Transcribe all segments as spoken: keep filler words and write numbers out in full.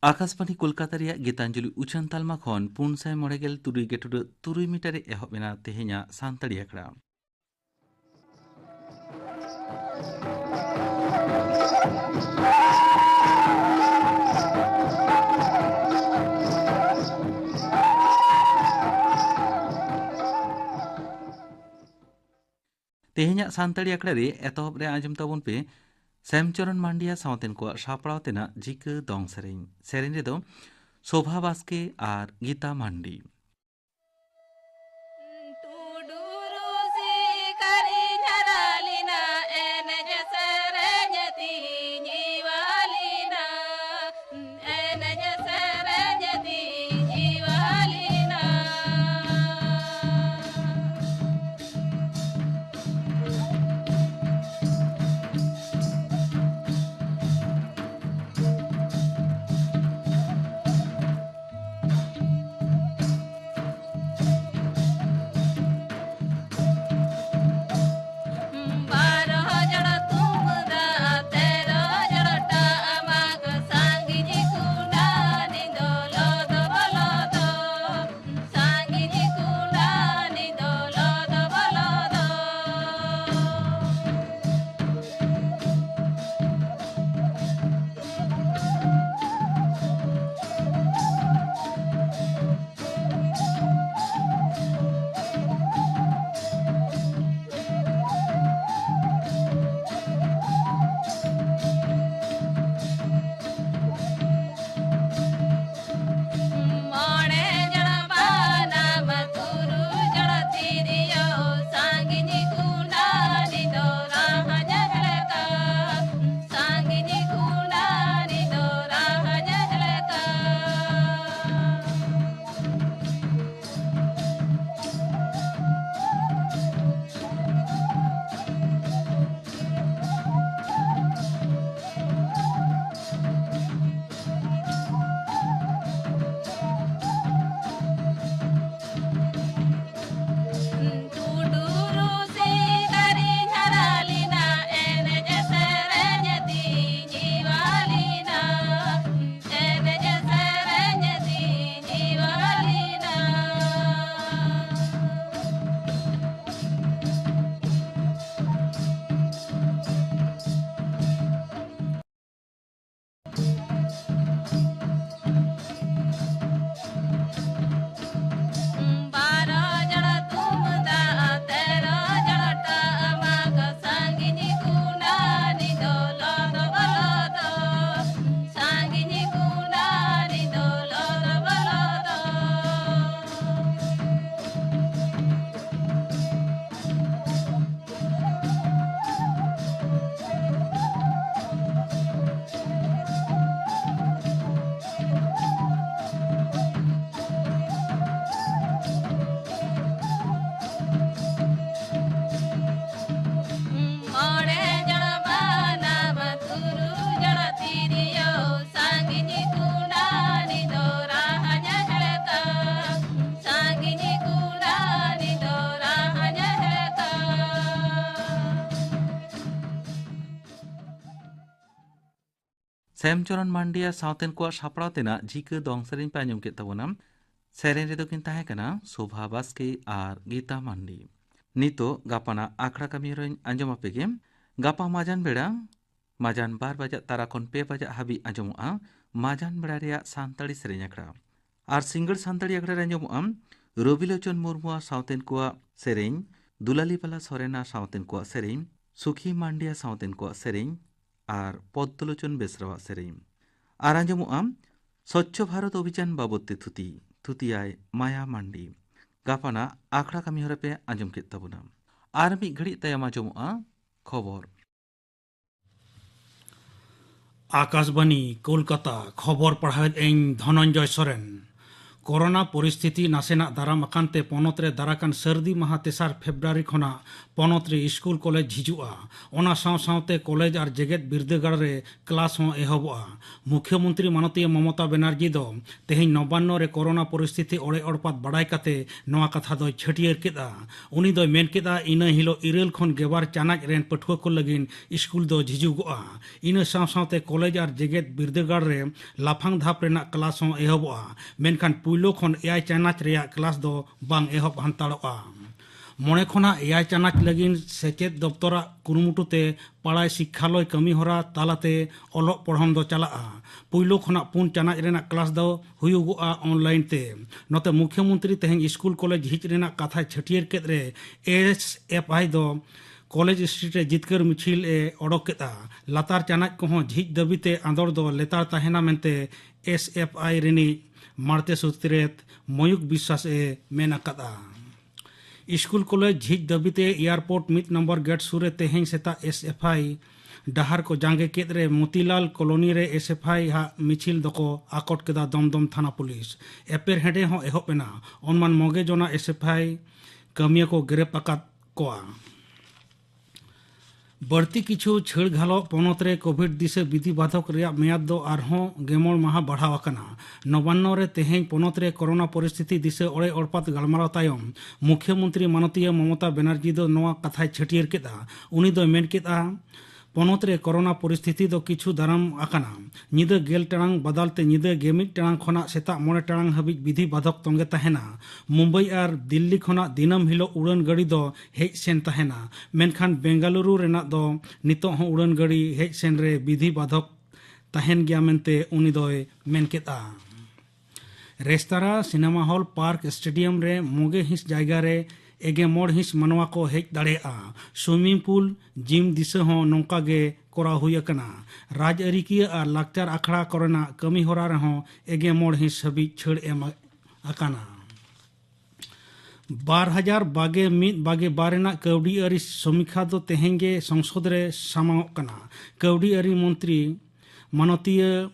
ᱟᱠᱟᱥᱵᱟᱬᱤ ᱠᱳᱞᱠᱟᱛᱟ ᱨᱮᱭᱟᱜ ᱜᱤᱛᱟᱧᱡᱚᱞᱤ ᱩᱪᱷᱟᱹᱱ ᱛᱟᱞᱢᱟ ᱠᱷᱚᱱ ᱯᱩᱱ ᱥᱟᱭ ᱢᱚᱬᱮ ᱜᱮᱞ ᱛᱩᱨᱩᱭ ᱜᱮᱴᱩᱰᱟᱹᱜ ᱛᱩᱨᱩᱭ ᱢᱤᱴᱟᱨ ᱨᱮ ᱮᱦᱚᱵ ᱮᱱᱟ ᱛᱮᱦᱮᱧᱟᱜ ᱥᱟᱱᱛᱟᱲᱤ ᱟᱠᱷᱲᱟ᱾ ᱛᱮᱦᱮᱧᱟᱜ ᱥᱟᱱᱛᱟᱲᱤ ᱟᱠᱷᱲᱟ ᱨᱮ ᱮᱛᱚᱦᱚᱵ ᱨᱮ ᱟᱸᱡᱚᱢ ᱛᱟᱵᱚᱱ ᱯᱮ ᱥᱮᱢᱪᱚᱨᱚᱱ ᱢᱟᱱᱰᱤᱭᱟ ᱥᱟᱶᱛᱮᱱ ᱠᱚᱣᱟᱜ ᱥᱟᱯᱲᱟᱣ ᱛᱮᱱᱟᱜ ᱡᱤᱠᱟᱹ ᱫᱚᱝ ᱥᱮᱨᱮᱧ᱾ ᱥᱮᱨᱮᱧ ᱨᱮᱫᱚ ᱥᱳᱵᱷᱟ ᱵᱟᱥᱠᱮ ᱟᱨ ᱜᱤᱛᱟ ᱢᱟᱱᱰᱤ᱾ ᱴᱩᱰᱩ ᱨᱩᱥᱤᱠᱟ ᱨᱤᱧ ᱦᱟᱨᱟ ᱞᱮᱱᱟ, ᱮᱱᱮᱡ ᱥᱮᱨᱮᱧ ᱛᱤᱧ ᱦᱮᱣᱟ ᱞᱮᱱᱟ, ᱮᱱᱮᱡ ᱥᱮᱨᱮᱧ ᱛᱤᱧ ᱦᱮᱣᱟ ᱞᱮᱱᱟ᱾ ᱥᱮᱢᱪᱚᱨᱚᱱ ᱢᱟᱱᱰᱤᱭᱟ ᱥᱟᱶᱛᱮᱱ ᱠᱚᱣᱟᱜ ᱥᱟᱯᱲᱟᱣ ᱛᱮᱱᱟᱜ ᱡᱷᱤᱠᱟᱹ ᱫᱚᱝ ᱥᱮᱨᱮᱧ ᱯᱮ ᱟᱸᱡᱚᱢ ᱠᱮᱫ ᱛᱟᱵᱚᱱᱟ᱾ ᱥᱮᱨᱮᱧ ᱨᱮᱫᱚ ᱠᱤᱱ ᱛᱟᱦᱮᱸ ᱠᱟᱱᱟ ᱥᱳᱵᱷᱟ ᱵᱟᱥᱠᱮ ᱟᱨ ᱜᱤᱛᱟ ᱢᱟᱱᱰᱤ᱾ ᱱᱤᱛᱚᱜ ᱜᱟᱯᱟᱱᱟᱜ ᱟᱠᱷᱲᱟ ᱠᱟᱹᱢᱤ ᱦᱚᱨᱟᱧ ᱟᱸᱡᱚᱢ ᱟᱯᱮ ᱜᱮ᱾ ᱜᱟᱯᱟ ᱢᱟᱡᱟᱱ ᱵᱮᱲᱟ, ᱢᱟᱡᱟᱱ ᱵᱟᱨ ᱵᱟᱡᱟᱜ ᱛᱟᱨᱟ ᱠᱷᱚᱱ ᱯᱮ ᱵᱟᱡᱟᱜ ᱦᱟᱹᱵᱤᱡ ᱟᱸᱡᱚᱢᱚᱜᱼᱟ ᱢᱟᱡᱟᱱ ᱵᱮᱲᱟ ᱨᱮᱭᱟᱜ ᱥᱟᱱᱛᱟᱲᱤ ᱥᱮᱨᱮᱧ ᱟᱠᱷᱲᱟ᱾ ᱟᱨ ᱥᱤᱸᱜᱟᱹᱲ ᱥᱟᱱᱛᱟᱲᱤ ᱟᱠᱷᱲᱟ ᱨᱮ ᱟᱸᱡᱚᱢᱚᱜᱼᱟ ᱨᱚᱵᱤᱞᱳᱪᱚᱱ ᱢᱩᱨᱢᱩᱣᱟᱜ ᱥᱟᱶᱛᱮᱱ ᱠᱚᱣᱟᱜ ᱥᱮᱨᱮᱧ, ᱫᱩᱞᱟᱞᱤ ᱵᱟᱞᱟ ᱥᱚᱨᱮᱱᱟᱜ ᱥᱟᱶᱛᱮᱱ ᱠᱚᱣᱟᱜ ᱥᱮᱨᱮᱧ, ᱥᱩᱠᱷᱤ ᱢᱟᱱᱰᱤᱭᱟ ᱥᱟᱶᱛᱮᱱ ᱠᱚᱣᱟᱜ ᱥᱮᱨᱮᱧ ᱟᱨ ᱯᱚᱫᱽᱫᱚᱞᱳᱪᱚᱱ ᱵᱮᱥᱨᱟᱣᱟᱜ ᱥᱮᱨᱮᱧ᱾ ᱟᱨ ᱟᱸᱡᱚᱢᱚᱜᱼᱟ ᱥᱚᱪᱪᱷᱚ ᱵᱷᱟᱨᱚᱛ ᱚᱵᱷᱤᱡᱟᱱ ᱵᱟᱵᱚᱫ ᱛᱮ ᱛᱷᱩᱛᱤ, ᱛᱷᱩᱛᱤᱭᱟᱭ ᱢᱟᱭᱟ ᱢᱟᱱᱰᱤ᱾ ᱜᱟᱯᱟᱱᱟᱜ ᱟᱠᱷᱲᱟ ᱠᱟᱹᱢᱤ ᱦᱚᱨᱟ ᱯᱮ ᱟᱸᱡᱚᱢ ᱠᱮᱫ ᱛᱟᱵᱚᱱᱟ᱾ ᱟᱨ ᱢᱤᱫ ᱜᱷᱟᱹᱲᱤᱡ ᱛᱟᱭᱚᱢ ᱟᱸᱡᱚᱢᱚᱜᱼᱟ ᱠᱷᱚᱵᱚᱨ᱾ ᱟᱠᱟᱥᱵᱟᱱᱤ, ᱠᱳᱞᱠᱟᱛᱟ, ᱠᱷᱚᱵᱚᱨ ᱯᱟᱲᱦᱟᱣᱮᱫ ᱟᱹᱧ ᱫᱷᱚᱱᱚᱱᱡᱚᱭ ᱥᱚᱨᱮᱱ᱾ ᱠᱚᱨᱳᱱᱟ ᱯᱚᱨᱤᱥᱛᱷᱤᱛᱤ ᱱᱟᱥᱮᱱᱟᱜ ᱫᱟᱨᱟᱢ ᱟᱠᱟᱱ ᱛᱮ ᱯᱚᱱᱚᱛ ᱨᱮ ᱫᱟᱨᱟᱠᱟᱱ ᱥᱟᱹᱨᱫᱤ ᱢᱟᱦᱟ ᱛᱮᱥᱟᱨ ᱯᱷᱮᱵᱽᱨᱩᱣᱟᱨᱤ ᱠᱷᱚᱱᱟᱜ ᱯᱚᱱᱚᱛ ᱨᱮ ᱥᱠᱩᱞ ᱠᱚᱞᱮᱡᱽ ᱡᱷᱤᱡᱩᱜᱼᱟ᱾ ᱚᱱᱟ ᱥᱟᱶ ᱥᱟᱶᱛᱮ ᱠᱚᱞᱮᱡᱽ ᱟᱨ ᱡᱮᱜᱮᱛ ᱵᱤᱨᱫᱟᱹᱜᱟᱲ ᱨᱮ ᱠᱞᱟᱥ ᱦᱚᱸ ᱮᱦᱚᱵᱚᱜᱼᱟ᱾ ᱢᱩᱠᱷᱭᱚᱢᱚᱱᱛᱨᱤ ᱢᱟᱱᱚᱛᱤᱭᱟᱹ ᱢᱚᱢᱚᱛᱟ ᱵᱮᱱᱟᱨᱡᱤ ᱫᱚ ᱛᱮᱦᱮᱧ ᱱᱚᱵᱟᱱᱱᱚ ᱨᱮ ᱠᱚᱨᱳᱱᱟ ᱯᱚᱨᱤᱥᱛᱷᱤᱛᱤ ᱚᱲᱮ ᱚᱲᱯᱟᱛ ᱵᱟᱰᱟᱭ ᱠᱟᱛᱮ ᱱᱚᱣᱟ ᱠᱟᱛᱷᱟ ᱫᱚᱭ ᱪᱷᱟᱹᱴᱭᱟᱹᱨ ᱠᱮᱫᱼᱟ᱾ ᱩᱱᱤ ᱫᱚᱭ ᱢᱮᱱ ᱠᱮᱫᱼᱟ, ᱤᱱᱟᱹ ᱦᱤᱞᱳᱜ ᱤᱨᱟᱹᱞ ᱠᱷᱚᱱ ᱜᱮᱵᱟᱨ ᱪᱟᱱᱟᱪ ᱨᱮᱱ ᱯᱟᱹᱴᱷᱩᱣᱟᱹ ᱠᱚ ᱞᱟᱹᱜᱤᱫ ᱥᱠᱩᱞ ᱫᱚ ᱡᱷᱤᱡᱩᱜᱚᱜᱼᱟ᱾ ᱤᱱᱟᱹ ᱥᱟᱶ ᱥᱟᱶᱛᱮ ᱠᱚᱞᱮᱡᱽ ᱟᱨ ᱡᱮᱜᱮᱛ ᱵᱤᱨᱫᱟᱹᱜᱟᱲ ᱨᱮ ᱞᱟᱯᱷᱟᱝ ᱫᱷᱟᱯ ᱨᱮᱱᱟᱜ ᱠᱞᱟᱥ ᱦᱚᱸ ᱮᱦᱚᱵᱚᱜᱼᱟ᱾ ᱢᱮᱱᱠᱷᱟᱱ ᱯᱩᱭᱞᱩ ᱠᱷᱚᱱ ᱮᱭᱟᱭ ᱪᱟᱱᱟᱪ ᱨᱮᱭᱟᱜ ᱠᱞᱟᱥ ᱫᱚ ᱵᱟᱝ ᱮᱦᱚᱵ ᱦᱟᱱᱛᱟᱲᱚᱜᱼᱟ᱾ ᱢᱚᱬᱮ ᱠᱷᱚᱱᱟᱜ ᱮᱭᱟᱭ ᱪᱟᱱᱟᱪ ᱞᱟᱹᱜᱤᱫ ᱥᱮᱪᱮᱫ ᱫᱚᱯᱛᱚᱨᱟᱜ ᱠᱩᱨᱩᱢᱩᱴᱩ ᱛᱮ ᱯᱟᱲᱟᱭ ᱥᱤᱠᱠᱷᱟᱞᱚᱭ ᱠᱟᱹᱢᱤ ᱦᱚᱨᱟ ᱛᱟᱞᱟᱛᱮ ᱚᱞᱚᱜ ᱯᱚᱲᱦᱚᱱ ᱫᱚ ᱪᱟᱞᱟᱜᱼᱟ᱾ ᱯᱩᱭᱞᱩ ᱠᱷᱚᱱᱟᱜ ᱯᱩᱱ ᱪᱟᱱᱟᱪ ᱨᱮᱱᱟᱜ ᱠᱞᱟᱥ ᱫᱚ ᱦᱩᱭᱩᱜᱚᱜᱼᱟ ᱚᱱᱞᱟᱭᱤᱱ ᱛᱮ᱾ ᱱᱚᱛᱮ ᱢᱩᱠᱷᱭᱚᱢᱚᱱᱛᱨᱤ ᱛᱮᱦᱮᱧ ᱥᱠᱩᱞ ᱠᱚᱞᱮᱡᱽ ᱡᱷᱤᱡ ᱨᱮᱱᱟᱜ ᱠᱟᱛᱷᱟᱭ ᱪᱷᱟᱹᱴᱭᱟᱹᱨ ᱠᱮᱫ ᱨᱮ ᱮᱥ ᱮᱯᱷ ᱟᱭ ᱫᱚ ᱠᱚᱞᱮᱡᱽ ᱥᱴᱨᱤᱴ ᱨᱮ ᱡᱤᱛᱠᱟᱹᱨ ᱢᱤᱪᱷᱤᱞ ᱮ ᱚᱰᱚᱠ ᱠᱮᱫᱼᱟ᱾ ᱞᱟᱛᱟᱨ ᱪᱟᱱᱟᱪ ᱠᱚᱦᱚᱸ ᱡᱷᱤᱡ ᱫᱟᱹᱵᱤ ᱛᱮ ᱟᱸᱫᱳᱲ ᱫᱚ ᱞᱮᱛᱟᱲ ᱛᱟᱦᱮᱱᱟ ᱢᱮᱱᱛᱮ ᱮᱥ ᱮᱯᱷ ᱟᱭ ᱨᱤᱱᱤᱡ ᱢᱟᱬᱛᱮ ᱥᱩᱛᱨᱮᱛ ᱢᱚᱭᱩᱠ ᱵᱤᱥᱣᱟᱥ ᱮ ᱢᱮᱱ ᱟᱠᱟᱫᱼᱟ᱾ ᱥᱠᱩᱞ ᱠᱚᱞᱮᱡᱽ ᱡᱷᱤᱡ ᱫᱟᱹᱵᱤ ᱛᱮ ᱮᱭᱟᱨᱯᱳᱨᱴ ᱢᱤᱫ ᱱᱚᱢᱵᱚᱨ ᱜᱮᱴ ᱥᱩᱨ ᱨᱮ ᱛᱮᱦᱮᱧ ᱥᱮᱛᱟᱜ ᱮᱥ ᱮᱯᱷ ᱟᱭ ᱰᱟᱦᱟᱨ ᱠᱚ ᱡᱟᱸᱜᱮ ᱠᱮᱫ ᱨᱮ ᱢᱚᱛᱤᱞᱟᱞ ᱠᱚᱞᱳᱱᱤ ᱨᱮ ᱮᱥ ᱮᱯᱷ ᱟᱭ ᱦᱟᱜ ᱢᱤᱪᱷᱤᱞ ᱫᱚᱠᱚ ᱟᱠᱚᱴ ᱠᱮᱫᱟ ᱫᱚᱢᱫᱚᱢ ᱛᱷᱟᱱᱟ ᱯᱩᱞᱤᱥ᱾ ᱮᱯᱮᱨ ᱦᱮᱸᱰᱮ ᱦᱚᱸ ᱮᱦᱚᱵ ᱮᱱᱟ᱾ ᱚᱱᱢᱟᱱ ᱢᱚᱜᱮ ᱡᱚᱱᱟ ᱮᱥ ᱮᱯᱷ ᱟᱭ ᱠᱟᱹᱢᱤᱭᱟᱹ ᱠᱚ ᱜᱨᱮᱯ ᱟᱠᱟᱫ ᱠᱚᱣᱟ᱾ ᱵᱟᱹᱲᱛᱤ ᱠᱤᱪᱷᱩ ᱪᱷᱟᱹᱲ ᱜᱷᱟᱞᱚᱜ ᱯᱚᱱᱚᱛ ᱨᱮ ᱠᱳᱵᱷᱤᱰ ᱫᱤᱥᱟᱹ ᱵᱤᱫᱷᱤ ᱵᱟᱫᱷᱚᱠ ᱨᱮᱭᱟᱜ ᱢᱮᱭᱟᱫ ᱫᱚ ᱟᱨᱦᱚᱸ ᱜᱮᱢᱚᱬ ᱢᱟᱦᱟ ᱵᱟᱲᱦᱟᱣ ᱟᱠᱟᱱᱟ᱾ ᱱᱚᱵᱟᱱᱱᱚ ᱨᱮ ᱛᱮᱦᱮᱧ ᱯᱚᱱᱚᱛ ᱨᱮ ᱠᱚᱨᱳᱱᱟ ᱯᱚᱨᱤᱥᱛᱷᱤᱛᱤ ᱫᱤᱥᱟᱹ ᱚᱲᱮ ᱚᱲᱯᱟᱛ ᱜᱟᱞᱢᱟᱨᱟᱣ ᱛᱟᱭᱚᱢ ᱢᱩᱠᱷᱭᱚᱢᱚᱱᱛᱨᱤ ᱢᱟᱱᱚᱛᱤᱭᱟᱹ ᱢᱚᱢᱚᱛᱟ ᱵᱮᱱᱟᱨᱡᱤ ᱫᱚ ᱱᱚᱣᱟ ᱠᱟᱛᱷᱟᱭ ᱪᱷᱟᱹᱴᱭᱟᱹᱨ ᱠᱮᱫᱼᱟ᱾ ᱩᱱᱤ ᱫᱚᱭ ᱢᱮᱱ ᱠᱮᱫᱼᱟ, ᱯᱚᱱᱚᱛ ᱨᱮ ᱠᱳᱨᱳᱱᱟ ᱯᱚᱨᱤᱥᱛᱷᱤᱛᱤ ᱫᱚ ᱠᱤᱪᱷᱩ ᱫᱟᱨᱟᱢ ᱟᱠᱟᱱᱟ᱾ ᱧᱤᱫᱟᱹ ᱜᱮᱞ ᱴᱟᱲᱟᱝ ᱵᱟᱫᱟᱞ ᱛᱮ ᱧᱤᱫᱟᱹ ᱜᱮ ᱢᱤᱫ ᱴᱟᱲᱟᱝ ᱠᱷᱚᱱᱟᱜ ᱥᱮᱛᱟᱜ ᱢᱚᱬᱮ ᱴᱟᱲᱟᱝ ᱦᱟᱹᱵᱤᱡ ᱵᱤᱫᱷᱤ ᱵᱟᱫᱷᱚᱠ ᱛᱚᱸᱜᱮ ᱛᱟᱦᱮᱱᱟ᱾ ᱢᱩᱢᱵᱟᱭ ᱟᱨ ᱫᱤᱞᱞᱤ ᱠᱷᱚᱱᱟᱜ ᱫᱤᱱᱟᱹᱢ ᱦᱤᱞᱳᱜ ᱩᱰᱟᱹᱱ ᱜᱟᱹᱰᱤ ᱫᱚ ᱦᱮᱡ ᱥᱮᱱ ᱛᱟᱦᱮᱱᱟ, ᱢᱮᱱᱠᱷᱟᱱ ᱵᱮᱝᱜᱟᱞᱩᱨᱩ ᱨᱮᱱᱟᱜ ᱫᱚ ᱱᱤᱛᱚᱜ ᱦᱚᱸ ᱩᱰᱟᱹᱱ ᱜᱟᱹᱰᱤ ᱦᱮᱡ ᱥᱮᱱ ᱨᱮ ᱵᱤᱫᱷᱤ ᱵᱟᱫᱷᱚᱠ ᱛᱟᱦᱮᱱ ᱜᱮᱭᱟ ᱢᱮᱱᱛᱮ ᱩᱱᱤ ᱫᱚᱭ ᱢᱮᱱ ᱠᱮᱫᱼᱟ᱾ Restaurant, cinema hall, park, stadium ᱨᱮ ᱢᱚᱜᱮ ᱦᱤᱸᱥ ᱡᱟᱭᱜᱟ ᱨᱮ ᱮᱜᱮ ᱢᱚᱬ ᱦᱤᱸᱥ ᱢᱟᱱᱣᱟ ᱠᱚ ᱦᱮᱡ ᱫᱟᱲᱮᱭᱟᱜᱼᱟ᱾ ᱥᱩᱭᱢᱤᱝ ᱯᱩᱞ, ᱡᱤᱢ ᱫᱤᱥᱟᱹ ᱦᱚᱸ ᱱᱚᱝᱠᱟ ᱜᱮ ᱠᱚᱨᱟᱣ ᱦᱩᱭ ᱟᱠᱟᱱᱟ᱾ ᱨᱟᱡᱽᱟᱹᱨᱤᱠᱤᱭᱟᱹ ᱟᱨ ᱞᱟᱠᱪᱟᱨ ᱟᱠᱷᱲᱟ ᱠᱚᱨᱮᱱᱟᱜ ᱠᱟᱹᱢᱤ ᱦᱚᱨᱟ ᱨᱮᱦᱚᱸ ᱮᱜᱮ ᱢᱚᱬ ᱦᱤᱸᱥ ᱦᱟᱹᱵᱤᱡ ᱪᱷᱟᱹᱲ ᱮᱢ ᱟᱠᱟᱱᱟ᱾ ᱵᱟᱨ ᱦᱟᱡᱟᱨ ᱵᱟᱜᱮ ᱢᱤᱫ ᱵᱟᱜᱮ ᱵᱟᱨ ᱨᱮᱱᱟᱜ ᱠᱟᱹᱣᱰᱤ ᱟᱹᱨᱤ ᱥᱚᱢᱤᱠᱷᱟ ᱫᱚ ᱛᱮᱦᱮᱧ ᱜᱮ ᱥᱚᱝᱥᱚᱫ ᱨᱮ ᱥᱟᱢᱟᱝᱚᱜ ᱠᱟᱱᱟ᱾ ᱠᱟᱹᱣᱰᱤ ᱟᱹᱨᱤ ᱢᱚᱱᱛᱨᱤ ᱢᱟᱱᱚᱛᱤᱭᱟᱹ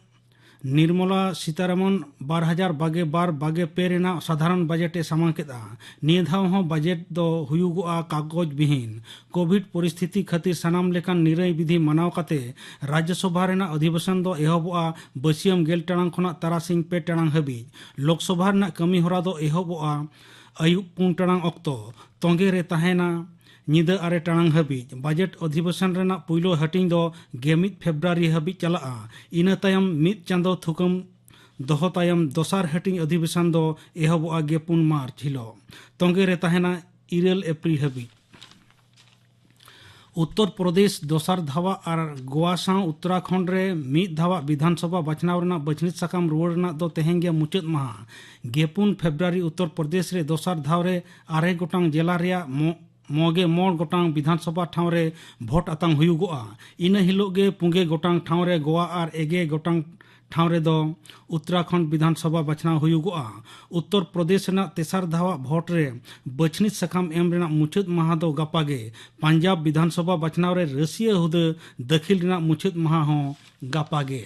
ᱱᱤᱨᱢᱚᱞᱟ ᱥᱤᱛᱟᱨᱟᱢᱚᱱ ᱵᱟᱨ ᱦᱟᱡᱟᱨ ᱵᱟᱜᱮ ᱵᱟᱨ ᱵᱟᱜᱮ ᱯᱮ ᱨᱮᱱᱟᱜ ᱥᱟᱫᱷᱟᱨᱚᱱ ᱵᱟᱡᱮᱴ ᱮ ᱥᱟᱢᱟᱝ ᱠᱮᱫᱼᱟ᱾ ᱱᱤᱭᱟᱹ ᱫᱷᱟᱣ ᱦᱚᱸ ᱵᱟᱡᱮᱴ ᱫᱚ ᱦᱩᱭᱩᱜᱚᱜᱼᱟ ᱠᱟᱜᱚᱡᱽ ᱵᱤᱦᱤᱱ᱾ ᱠᱳᱵᱷᱤᱰ ᱯᱚᱨᱤᱥᱛᱷᱤᱛᱤ ᱠᱷᱟᱹᱛᱤᱨ ᱥᱟᱱᱟᱢ ᱞᱮᱠᱟᱱ ᱱᱤᱨᱟᱹᱭ ᱵᱤᱫᱷᱤ ᱢᱟᱱᱟᱣ ᱠᱟᱛᱮ ᱨᱟᱡᱽᱡᱚᱥᱚᱵᱷᱟ ᱨᱮᱱᱟᱜ ᱚᱫᱷᱤᱵᱮᱥᱚᱱ ᱫᱚ ᱮᱦᱚᱵᱚᱜᱼᱟ ᱵᱟᱹᱥᱤᱭᱟᱹᱢ ᱜᱮᱞ ᱴᱟᱲᱟᱝ ᱠᱷᱚᱱᱟᱜ ᱛᱟᱨᱟᱥᱤᱧ ᱯᱮ ᱴᱟᱲᱟᱝ ᱦᱟᱹᱵᱤᱡ᱾ ᱞᱳᱠᱥᱚᱵᱷᱟ ᱨᱮᱱᱟᱜ ᱠᱟᱹᱢᱤ ᱦᱚᱨᱟ ᱫᱚ ᱮᱦᱚᱵᱚᱜᱼᱟ ᱟᱹᱭᱩᱵ ᱯᱩᱱ ᱴᱟᱲᱟᱝ ᱚᱠᱛᱚ᱾ ᱛᱚᱸᱜᱮ ᱨᱮ ᱛᱟᱦᱮᱱᱟ ᱧᱤᱫᱟᱹ ᱟᱨᱮ ᱴᱟᱲᱟᱝ ᱦᱟᱹᱵᱤᱡ᱾ ᱵᱟᱡᱮᱴ ᱚᱫᱷᱤᱵᱮᱥᱚᱱ ᱨᱮᱱᱟᱜ ᱯᱩᱭᱞᱩ ᱦᱟᱹᱴᱤᱧ ᱫᱚ ᱜᱮ ᱢᱤᱫ ᱯᱷᱮᱵᱽᱨᱩᱣᱟᱨᱤ ᱦᱟᱹᱵᱤᱡ ᱪᱟᱞᱟᱜᱼᱟ᱾ ᱤᱱᱟᱹ ᱛᱟᱭᱚᱢ ᱢᱤᱫ ᱪᱟᱸᱫᱚ ᱛᱷᱩᱠᱟᱹᱢ ᱫᱚᱦᱚ ᱛᱟᱭᱚᱢ ᱫᱚᱥᱟᱨ ᱦᱟᱹᱴᱤᱧ ᱚᱫᱷᱤᱵᱮᱥᱚᱱ ᱫᱚ ᱮᱦᱚᱵᱚᱜᱼᱟ ᱜᱮ ᱯᱩᱱ ᱢᱟᱨᱪ ᱦᱤᱞᱳᱜ᱾ ᱛᱚᱸᱜᱮ ᱨᱮ ᱛᱟᱦᱮᱱᱟ ᱤᱨᱟᱹᱞ ᱮᱯᱨᱤᱞ ᱦᱟᱹᱵᱤᱡ᱾ ᱩᱛᱛᱚᱨ ᱯᱨᱚᱫᱮᱥ ᱫᱚᱥᱟᱨ ᱫᱷᱟᱣᱟᱜ ᱟᱨ ᱜᱳᱣᱟ ᱥᱟᱶ ᱩᱛᱛᱚᱨᱟᱠᱷᱚᱸᱰ ᱨᱮ ᱢᱤᱫ ᱫᱷᱟᱣᱟᱜ ᱵᱤᱫᱷᱟᱱᱥᱚᱵᱷᱟ ᱵᱟᱪᱷᱱᱟᱣ ᱨᱮᱱᱟᱜ ᱵᱟᱹᱪᱷᱱᱤᱛ ᱥᱟᱠᱟᱢ ᱨᱩᱣᱟᱹᱲ ᱨᱮᱱᱟᱜ ᱫᱚ ᱛᱮᱦᱮᱧ ᱜᱮ ᱢᱩᱪᱟᱹᱫ ᱢᱟᱦᱟ᱾ ᱜᱮᱯᱩᱱ ᱯᱷᱮᱵᱽᱨᱩᱣᱟᱨᱤ ᱩᱛᱛᱚᱨ ᱯᱨᱚᱫᱮᱥ ᱨᱮ ᱫᱚᱥᱟᱨ ᱫᱷᱟᱣ ᱨᱮ ᱟᱨᱮ ᱜᱚᱴᱟᱝ ᱡᱮᱞᱟ ᱨᱮᱭᱟᱜ ᱢᱚ-, ᱢᱚᱜᱮ ᱢᱚᱬ ᱜᱚᱴᱟᱝ ᱵᱤᱫᱷᱟᱱᱥᱚᱵᱷᱟ ᱴᱷᱟᱶ ᱨᱮ ᱵᱷᱳᱴ ᱟᱛᱟᱝ ᱦᱩᱭᱩᱜᱚᱜᱼᱟ᱾ ᱤᱱᱟᱹ ᱦᱤᱞᱳᱜ ᱜᱮ ᱯᱩᱸᱜᱮ ᱜᱚᱴᱟᱝ ᱴᱷᱟᱶ ᱨᱮ ᱜᱳᱣᱟ ᱟᱨ ᱮᱜᱮ ᱜᱚᱴᱟᱝ ᱴᱷᱟᱶ ᱨᱮᱫᱚ ᱩᱛᱛᱚᱨᱟᱠᱷᱚᱸᱰ ᱵᱤᱫᱷᱟᱱᱥᱚᱵᱷᱟ ᱵᱟᱪᱷᱱᱟᱣ ᱦᱩᱭᱩᱜᱚᱜᱼᱟ᱾ ᱩᱛᱛᱚᱨ ᱯᱨᱚᱫᱮᱥ ᱨᱮᱱᱟᱜ ᱛᱮᱥᱟᱨ ᱫᱷᱟᱣᱟᱜ ᱵᱷᱳᱴ ᱨᱮ ᱵᱟᱹᱪᱷᱱᱤᱛ ᱥᱟᱠᱟᱢ ᱮᱢ ᱨᱮᱱᱟᱜ ᱢᱩᱪᱟᱹᱫ ᱢᱟᱦᱟ ᱫᱚ ᱜᱟᱯᱟ ᱜᱮ᱾ ᱯᱟᱧᱡᱟᱵᱽ ᱵᱤᱫᱷᱟᱱᱥᱚᱵᱷᱟ ᱵᱟᱪᱷᱱᱟᱣ ᱨᱮ ᱨᱟᱹᱥᱤᱭᱟᱹ ᱦᱩᱫᱟᱹ ᱫᱟᱹᱠᱷᱤᱞ ᱨᱮᱱᱟᱜ ᱢᱩᱪᱟᱹᱫ ᱢᱟᱦᱟ ᱦᱚᱸ ᱜᱟᱯᱟ ᱜᱮ᱾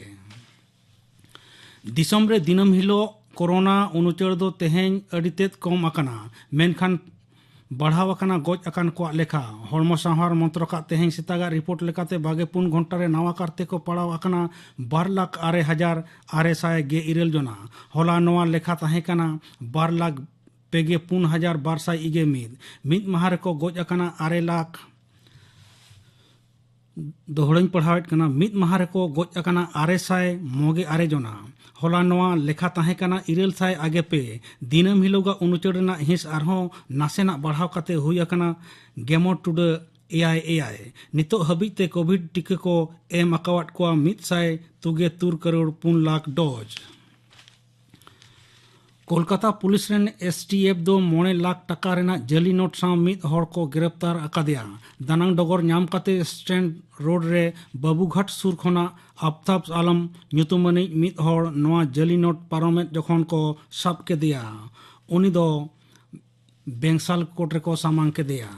ᱫᱤᱥᱚᱢ ᱨᱮ ᱫᱤᱱᱟᱹᱢ ᱦᱤᱞᱳᱜ ᱠᱳᱨᱳᱱᱟ ᱩᱱᱩᱪᱟᱹᱲ ᱫᱚ ᱛᱮᱦᱮᱧ ᱟᱹᱰᱤ ᱛᱮᱫ ᱠᱚᱢ ᱟᱠᱟᱱᱟ, ᱢᱮᱱᱠᱷᱟᱱ ᱵᱟᱲᱦᱟᱣ ᱟᱠᱟᱱᱟ ᱜᱚᱡ ᱟᱠᱟᱱ ᱠᱚᱣᱟᱜ ᱞᱮᱠᱷᱟ᱾ ᱦᱚᱲᱢᱚ ᱥᱟᱶᱟᱨ ᱢᱚᱱᱛᱨᱚᱠᱟᱜ ᱛᱮᱦᱮᱧ ᱥᱮᱛᱟᱜᱟᱜ ᱨᱤᱯᱳᱨᱴ ᱞᱮᱠᱟᱛᱮ ᱵᱟᱜᱮ ᱯᱩᱱ ᱜᱷᱚᱱᱴᱟ ᱨᱮ ᱱᱟᱣᱟ ᱠᱟᱨᱛᱮ ᱠᱚ ᱯᱟᱲᱟᱣ ᱟᱠᱟᱱᱟ ᱵᱟᱨ ᱞᱟᱠᱷ ᱟᱨᱮ ᱦᱟᱡᱟᱨ ᱟᱨᱮ ᱥᱟᱭ ᱜᱮ ᱤᱨᱟᱹᱞ ᱡᱚᱱᱟ᱾ ᱦᱚᱞᱟ ᱱᱚᱣᱟ ᱞᱮᱠᱷᱟ ᱛᱟᱦᱮᱸ ᱠᱟᱱᱟ ᱵᱟᱨ ᱞᱟᱠᱷ ᱯᱮ ᱜᱮ ᱯᱩᱱ ᱦᱟᱡᱟᱨ ᱵᱟᱨ ᱥᱟᱭ ᱤᱜᱮ ᱢᱤᱫ᱾ ᱢᱤᱫ ᱢᱟᱦᱟ ᱨᱮᱠᱚ ᱜᱚᱡ ᱟᱠᱟᱱᱟ ᱟᱨᱮ ᱞᱟᱠᱷ ᱫᱚᱦᱲᱟᱹᱧ ᱯᱟᱲᱦᱟᱣᱮᱫ ᱠᱟᱱᱟ᱾ ᱢᱤᱫ ᱢᱟᱦᱟ ᱨᱮᱠᱚ ᱜᱚᱡ ᱟᱠᱟᱱᱟ ᱟᱨᱮ ᱥᱟᱭ ᱢᱚᱬᱮ ᱜᱮᱞ ᱟᱨᱮ ᱡᱚᱱᱟ᱾ ᱦᱚᱞᱟ ᱱᱚᱣᱟ ᱞᱮᱠᱷᱟ ᱛᱟᱦᱮᱸ ᱠᱟᱱᱟ ᱤᱨᱟᱹᱞ ᱥᱟᱭ ᱟᱜᱮ ᱯᱮ᱾ ᱫᱤᱱᱟᱹᱢ ᱦᱤᱞᱳᱜᱟᱜ ᱩᱱᱩᱪᱟᱹᱲ ᱨᱮᱱᱟᱜ ᱦᱤᱸᱥ ᱟᱨᱦᱚᱸ ᱱᱟᱥᱮᱱᱟᱜ ᱵᱟᱲᱦᱟᱣ ᱠᱟᱛᱮ ᱦᱩᱭ ᱟᱠᱟᱱᱟ ᱜᱮᱢᱚᱬ ᱴᱩᱰᱟᱹᱜ ᱮᱭᱟᱭ ᱮᱭᱟᱭ᱾ ᱱᱤᱛᱚᱜ ᱦᱟᱹᱵᱤᱡ ᱛᱮ ᱠᱳᱵᱷᱤᱰ ᱴᱤᱠᱟᱹ ᱠᱚ ᱮᱢ ᱟᱠᱟᱣᱟᱫ ᱠᱚᱣᱟ ᱢᱤᱫ ᱥᱟᱭ ᱛᱩᱜᱮ ᱛᱩᱨ ᱠᱟᱨᱳᱲ ᱯᱩᱱ ᱞᱟᱠᱷ ᱰᱳᱡᱽ᱾ ᱠᱳᱞᱠᱟᱛᱟ ᱯᱩᱞᱤᱥ ᱨᱮᱱ ᱮᱥ ᱴᱤ ᱮᱯᱷ ᱫᱚ ᱢᱚᱬᱮ ᱞᱟᱠᱷ ᱴᱟᱠᱟ ᱨᱮᱱᱟᱜ ᱡᱟᱹᱞᱤ ᱱᱳᱴ ᱥᱟᱶ ᱢᱤᱫ ᱦᱚᱲ ᱠᱚ ᱜᱨᱮᱯᱛᱟᱨ ᱟᱠᱟᱫᱮᱭᱟ᱾ ᱫᱟᱱᱟᱝ ᱰᱚᱜᱚᱨ ᱧᱟᱢ ᱠᱟᱛᱮ ᱥᱴᱮᱱᱰ ᱨᱳᱰ ᱨᱮ ᱵᱟᱵᱩᱜᱷᱟᱴ ᱥᱩᱨ ᱠᱷᱚᱱᱟᱜ ᱟᱯᱛᱟᱵ ᱟᱞᱚᱢ ᱧᱩᱛᱩᱢᱟᱱᱤᱡ ᱢᱤᱫ ᱦᱚᱲ ᱱᱚᱣᱟ ᱡᱟᱹᱞᱤ ᱱᱳᱴ ᱯᱟᱨᱚᱢᱮᱫ ᱡᱚᱠᱷᱚᱱ ᱠᱚ ᱥᱟᱵ ᱠᱮᱫᱮᱭᱟ᱾ ᱩᱱᱤ ᱫᱚ ᱵᱮᱝᱥᱟᱞ ᱠᱳᱨᱴ ᱨᱮᱠᱚ ᱥᱟᱢᱟᱝ ᱠᱮᱫᱮᱭᱟ᱾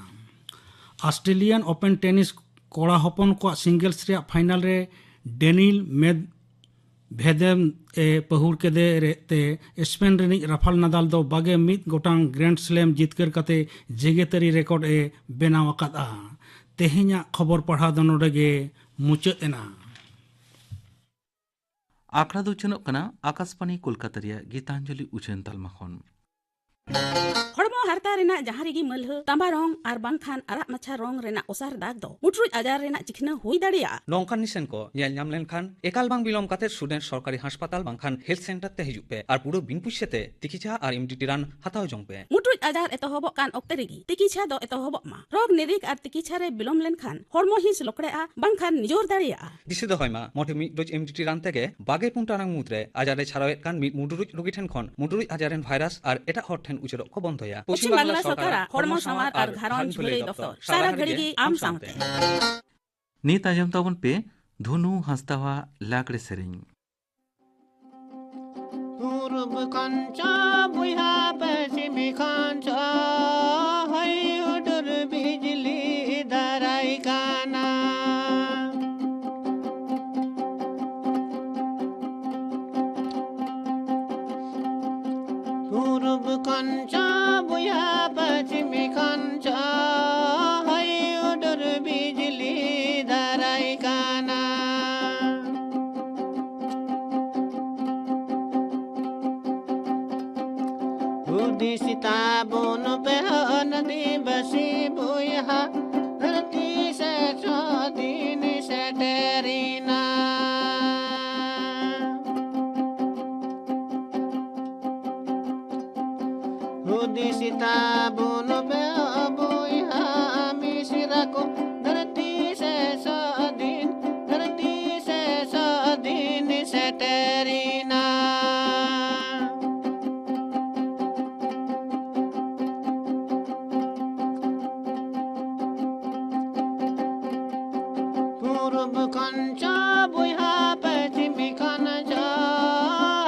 ᱚᱥᱴᱨᱮᱞᱤᱭᱟᱱ ᱳᱯᱮᱱ ᱴᱮᱱᱤᱥ ᱠᱚᱲᱟ ᱦᱚᱯᱚᱱ ᱠᱚᱣᱟᱜ ᱥᱤᱝᱜᱮᱞᱥ ᱨᱮᱭᱟᱜ ᱯᱷᱟᱭᱱᱟᱞ ᱨᱮ ᱰᱮᱱᱤᱞ ᱢᱮᱫ ᱵᱷᱮᱫᱮᱢ ᱮ ᱯᱟᱹᱦᱩᱲ ᱠᱮᱫᱮ ᱨᱮ ᱛᱮ ᱥᱯᱮᱱ ᱨᱤᱱᱤᱡ ᱨᱟᱯᱷᱟᱞ ᱱᱟᱫᱟᱞ ᱫᱚ ᱵᱟᱜᱮ ᱢᱤᱫ ᱜᱚᱴᱟᱝ ᱜᱨᱮᱱᱰ ᱥᱞᱮᱢ ᱡᱤᱛᱠᱟᱹᱨ ᱠᱟᱛᱮ ᱡᱮᱜᱮᱛᱟᱹᱨᱤ ᱨᱮᱠᱚᱨᱰ ᱮ ᱵᱮᱱᱟᱣ ᱟᱠᱟᱫᱼᱟ᱾ ᱛᱮᱦᱮᱧᱟᱜ ᱠᱷᱚᱵᱚᱨ ᱯᱟᱲᱦᱟᱣ ᱫᱚ ᱱᱚᱰᱮ ᱜᱮ ᱢᱩᱪᱟᱹᱫ ᱮᱱᱟ᱾ ᱟᱠᱷᱲᱟ ᱫᱚ ᱩᱪᱷᱟᱹᱱᱚᱜ ᱠᱟᱱᱟ ᱟᱠᱟᱥᱵᱟᱬᱤ ᱠᱳᱞᱠᱟᱛᱟ ᱨᱮᱭᱟᱜ ᱜᱤᱛᱟᱧᱡᱚᱞᱤ ᱩᱪᱷᱟᱹᱱ ᱛᱟᱞᱢᱟ ᱠᱷᱚᱱ᱾ ᱦᱚᱲᱢᱚ ᱦᱟᱨᱛᱟ ᱨᱮᱱᱟᱜ ᱡᱟᱦᱟᱸ ᱨᱮᱜᱮ ᱢᱟᱹᱞᱦᱟᱹ, ᱛᱟᱸᱵᱟ ᱨᱚᱝ ᱟᱨ ᱵᱟᱝᱠᱷᱟᱱ ᱟᱨᱟᱜ ᱢᱟᱪᱷᱟ ᱨᱚᱝ ᱨᱮᱱᱟᱜ ᱚᱥᱟᱨ ᱫᱟᱜᱽ ᱫᱚ ᱢᱩᱴᱨᱩᱡ ᱟᱡᱟᱨ ᱨᱮᱱᱟᱜ ᱪᱤᱠᱷᱱᱟᱹ ᱦᱩᱭ ᱫᱟᱲᱮᱭᱟᱜᱼᱟ᱾ ᱱᱚᱝᱠᱟᱱ ᱱᱤᱥᱟᱹᱱ ᱠᱚ ᱧᱮᱞ ᱧᱟᱢ ᱞᱮᱱᱠᱷᱟᱱ ᱮᱠᱟᱞ ᱵᱟᱝ ᱵᱤᱞᱚᱢ ᱠᱟᱛᱮ ᱥᱩᱨ ᱨᱮᱱ ᱥᱚᱨᱠᱟᱨᱤ ᱦᱟᱥᱯᱟᱛᱟᱞ ᱵᱟᱝᱠᱷᱟᱱ ᱦᱮᱞᱛᱷ ᱥᱮᱱᱴᱟᱨ ᱛᱮ ᱦᱤᱡᱩᱜ ᱯᱮ ᱟᱨ ᱯᱩᱨᱟᱹ ᱵᱤᱱ ᱯᱩᱭᱥᱟᱹ ᱛᱮ ᱛᱤᱠᱤᱪᱷᱟ ᱟᱨ ᱮᱢ ᱰᱤ ᱴᱤ ᱨᱟᱱ ᱦᱟᱛᱟᱣ ᱡᱚᱝ ᱯᱮ᱾ ᱢᱩᱴᱨᱩᱡ ᱟᱡᱟᱨ ᱮᱛᱚᱦᱚᱵᱚᱜ ᱠᱟᱱ ᱚᱠᱛᱮ ᱨᱮᱜᱮ ᱛᱤᱠᱤᱪᱷᱟ ᱫᱚ ᱮᱛᱚᱦᱚᱵᱚᱜ ᱢᱟ᱾ ᱨᱳᱜᱽ ᱱᱤᱨᱤᱠ ᱟᱨ ᱛᱤᱠᱤᱪᱷᱟ ᱨᱮ ᱵᱤᱞᱚᱢ ᱞᱮᱱᱠᱷᱟᱱ ᱦᱚᱲᱢᱚ ᱦᱤᱸᱥ ᱞᱚᱠᱲᱮᱜᱼᱟ ᱵᱟᱝᱠᱷᱟᱱ ᱱᱤᱡᱚᱨ ᱫᱟᱲᱮᱭᱟᱜᱼᱟ᱾ ᱫᱤᱥᱟᱹ ᱫᱚᱦᱚᱭ ᱢᱟ, ᱢᱚᱴᱷᱮ ᱢᱤᱫ ᱰᱳᱡᱽ ᱮᱢ ᱰᱤ ᱴᱤ ᱨᱟᱱ ᱛᱮᱜᱮ ᱵᱟᱜᱮ ᱯᱩᱱ ᱴᱟᱲᱟᱝ ᱢᱩᱫᱽᱨᱮ ᱟᱡᱟᱨ ᱮ ᱪᱷᱟᱨᱟᱣᱮᱫ ᱠᱟᱱ ᱢᱤᱫ ᱢᱩᱰᱨᱩᱡ ᱨᱳᱜᱤ ᱴᱷᱮᱱ ᱠᱷᱚᱱ ᱢᱩᱰᱨᱩᱡ ᱟᱡᱟᱨ ᱨᱮᱱ ᱵᱷᱟᱭᱨᱟᱥ ᱟᱨ ᱮᱴᱟᱜ ᱦᱚᱲ ᱴᱷᱮᱱ ᱩᱪᱟᱹᱲᱚᱜ ᱠᱚ ᱵᱚᱱᱫᱚᱭᱟ᱾ ᱯᱚᱪᱷᱤᱢ ᱵᱟᱝᱞᱟ ᱥᱚᱨᱠᱟᱨᱟᱜ ᱦᱚᱲᱢᱚ ᱥᱟᱶᱟᱨ ᱟᱨ ᱜᱷᱟᱨᱚᱸᱡᱽ ᱵᱷᱟᱹᱞᱟᱹᱭ ᱫᱚᱯᱛᱚᱨ, ᱥᱟᱨᱟ ᱜᱷᱟᱹᱲᱤ ᱜᱮ ᱟᱢ ᱥᱟᱶᱛᱮ᱾ ᱱᱤᱛ ᱟᱸᱡᱚᱢ ᱛᱟᱵᱚᱱ ᱯᱮ ᱫᱷᱩᱱᱩ ᱦᱟᱸᱥᱫᱟᱣᱟᱜ ᱞᱟᱜᱽᱲᱮ ᱥᱮᱨᱮᱧ᱾ ᱯᱩᱨᱩᱵ ᱠᱷᱚᱱ ᱪᱚ ᱵᱚᱭᱦᱟ, ᱯᱚᱪᱷᱤᱢ ᱠᱷᱚᱱ ᱪᱚ ᱦᱚᱭ ᱦᱩᱰᱩᱨ ᱵᱤᱡᱽᱞᱤ ᱫᱟᱨᱟᱭ ᱠᱟᱱᱟ᱾ ᱯᱩᱨᱩᱵ ᱠᱷᱚᱱ ᱪᱚ ᱵᱚᱭᱦᱟ, ᱯᱚᱪᱷᱤᱢ ᱠᱷᱚᱱ ᱪᱚ ᱦᱚᱭ ᱦᱩᱰᱩᱨ ᱵᱤᱡᱽᱞᱤ ᱫᱟᱨᱟᱭ ᱠᱟᱱᱟ᱾ ᱦᱩᱫᱤᱥ ᱛᱟᱵᱚᱱ ᱯᱮ ᱦᱚ ᱟᱹᱫᱤᱵᱟᱹᱥᱤ ᱵᱚᱭᱦᱟ, ᱫᱷᱟᱹᱨᱛᱤ ᱥᱮ ᱥᱟᱹᱫᱷᱤᱱ ᱥᱮᱴᱮᱨᱮᱱᱟ᱾ ᱦᱩᱫᱤᱥ ᱛᱟᱵᱚᱱ ᱯᱮ ᱵᱚᱭᱦᱟ ᱢᱤᱥᱨᱟ ᱠᱚ, ᱫᱷᱟᱹᱨᱛᱤ ᱥᱮ ᱥᱟᱹᱫᱷᱤᱱ, ᱫᱷᱟᱹᱨᱛᱤ ᱥᱮ ᱥᱟᱹᱫᱷᱤᱱ ᱥᱮᱴᱮᱨᱮᱱᱟ᱾ ᱯᱩᱨᱩᱵ ᱠᱷᱚᱱ ᱪᱚ ᱵᱚᱭᱦᱟ ᱯᱚᱪᱷᱤᱢ ᱠᱷᱚᱱ ᱪᱚ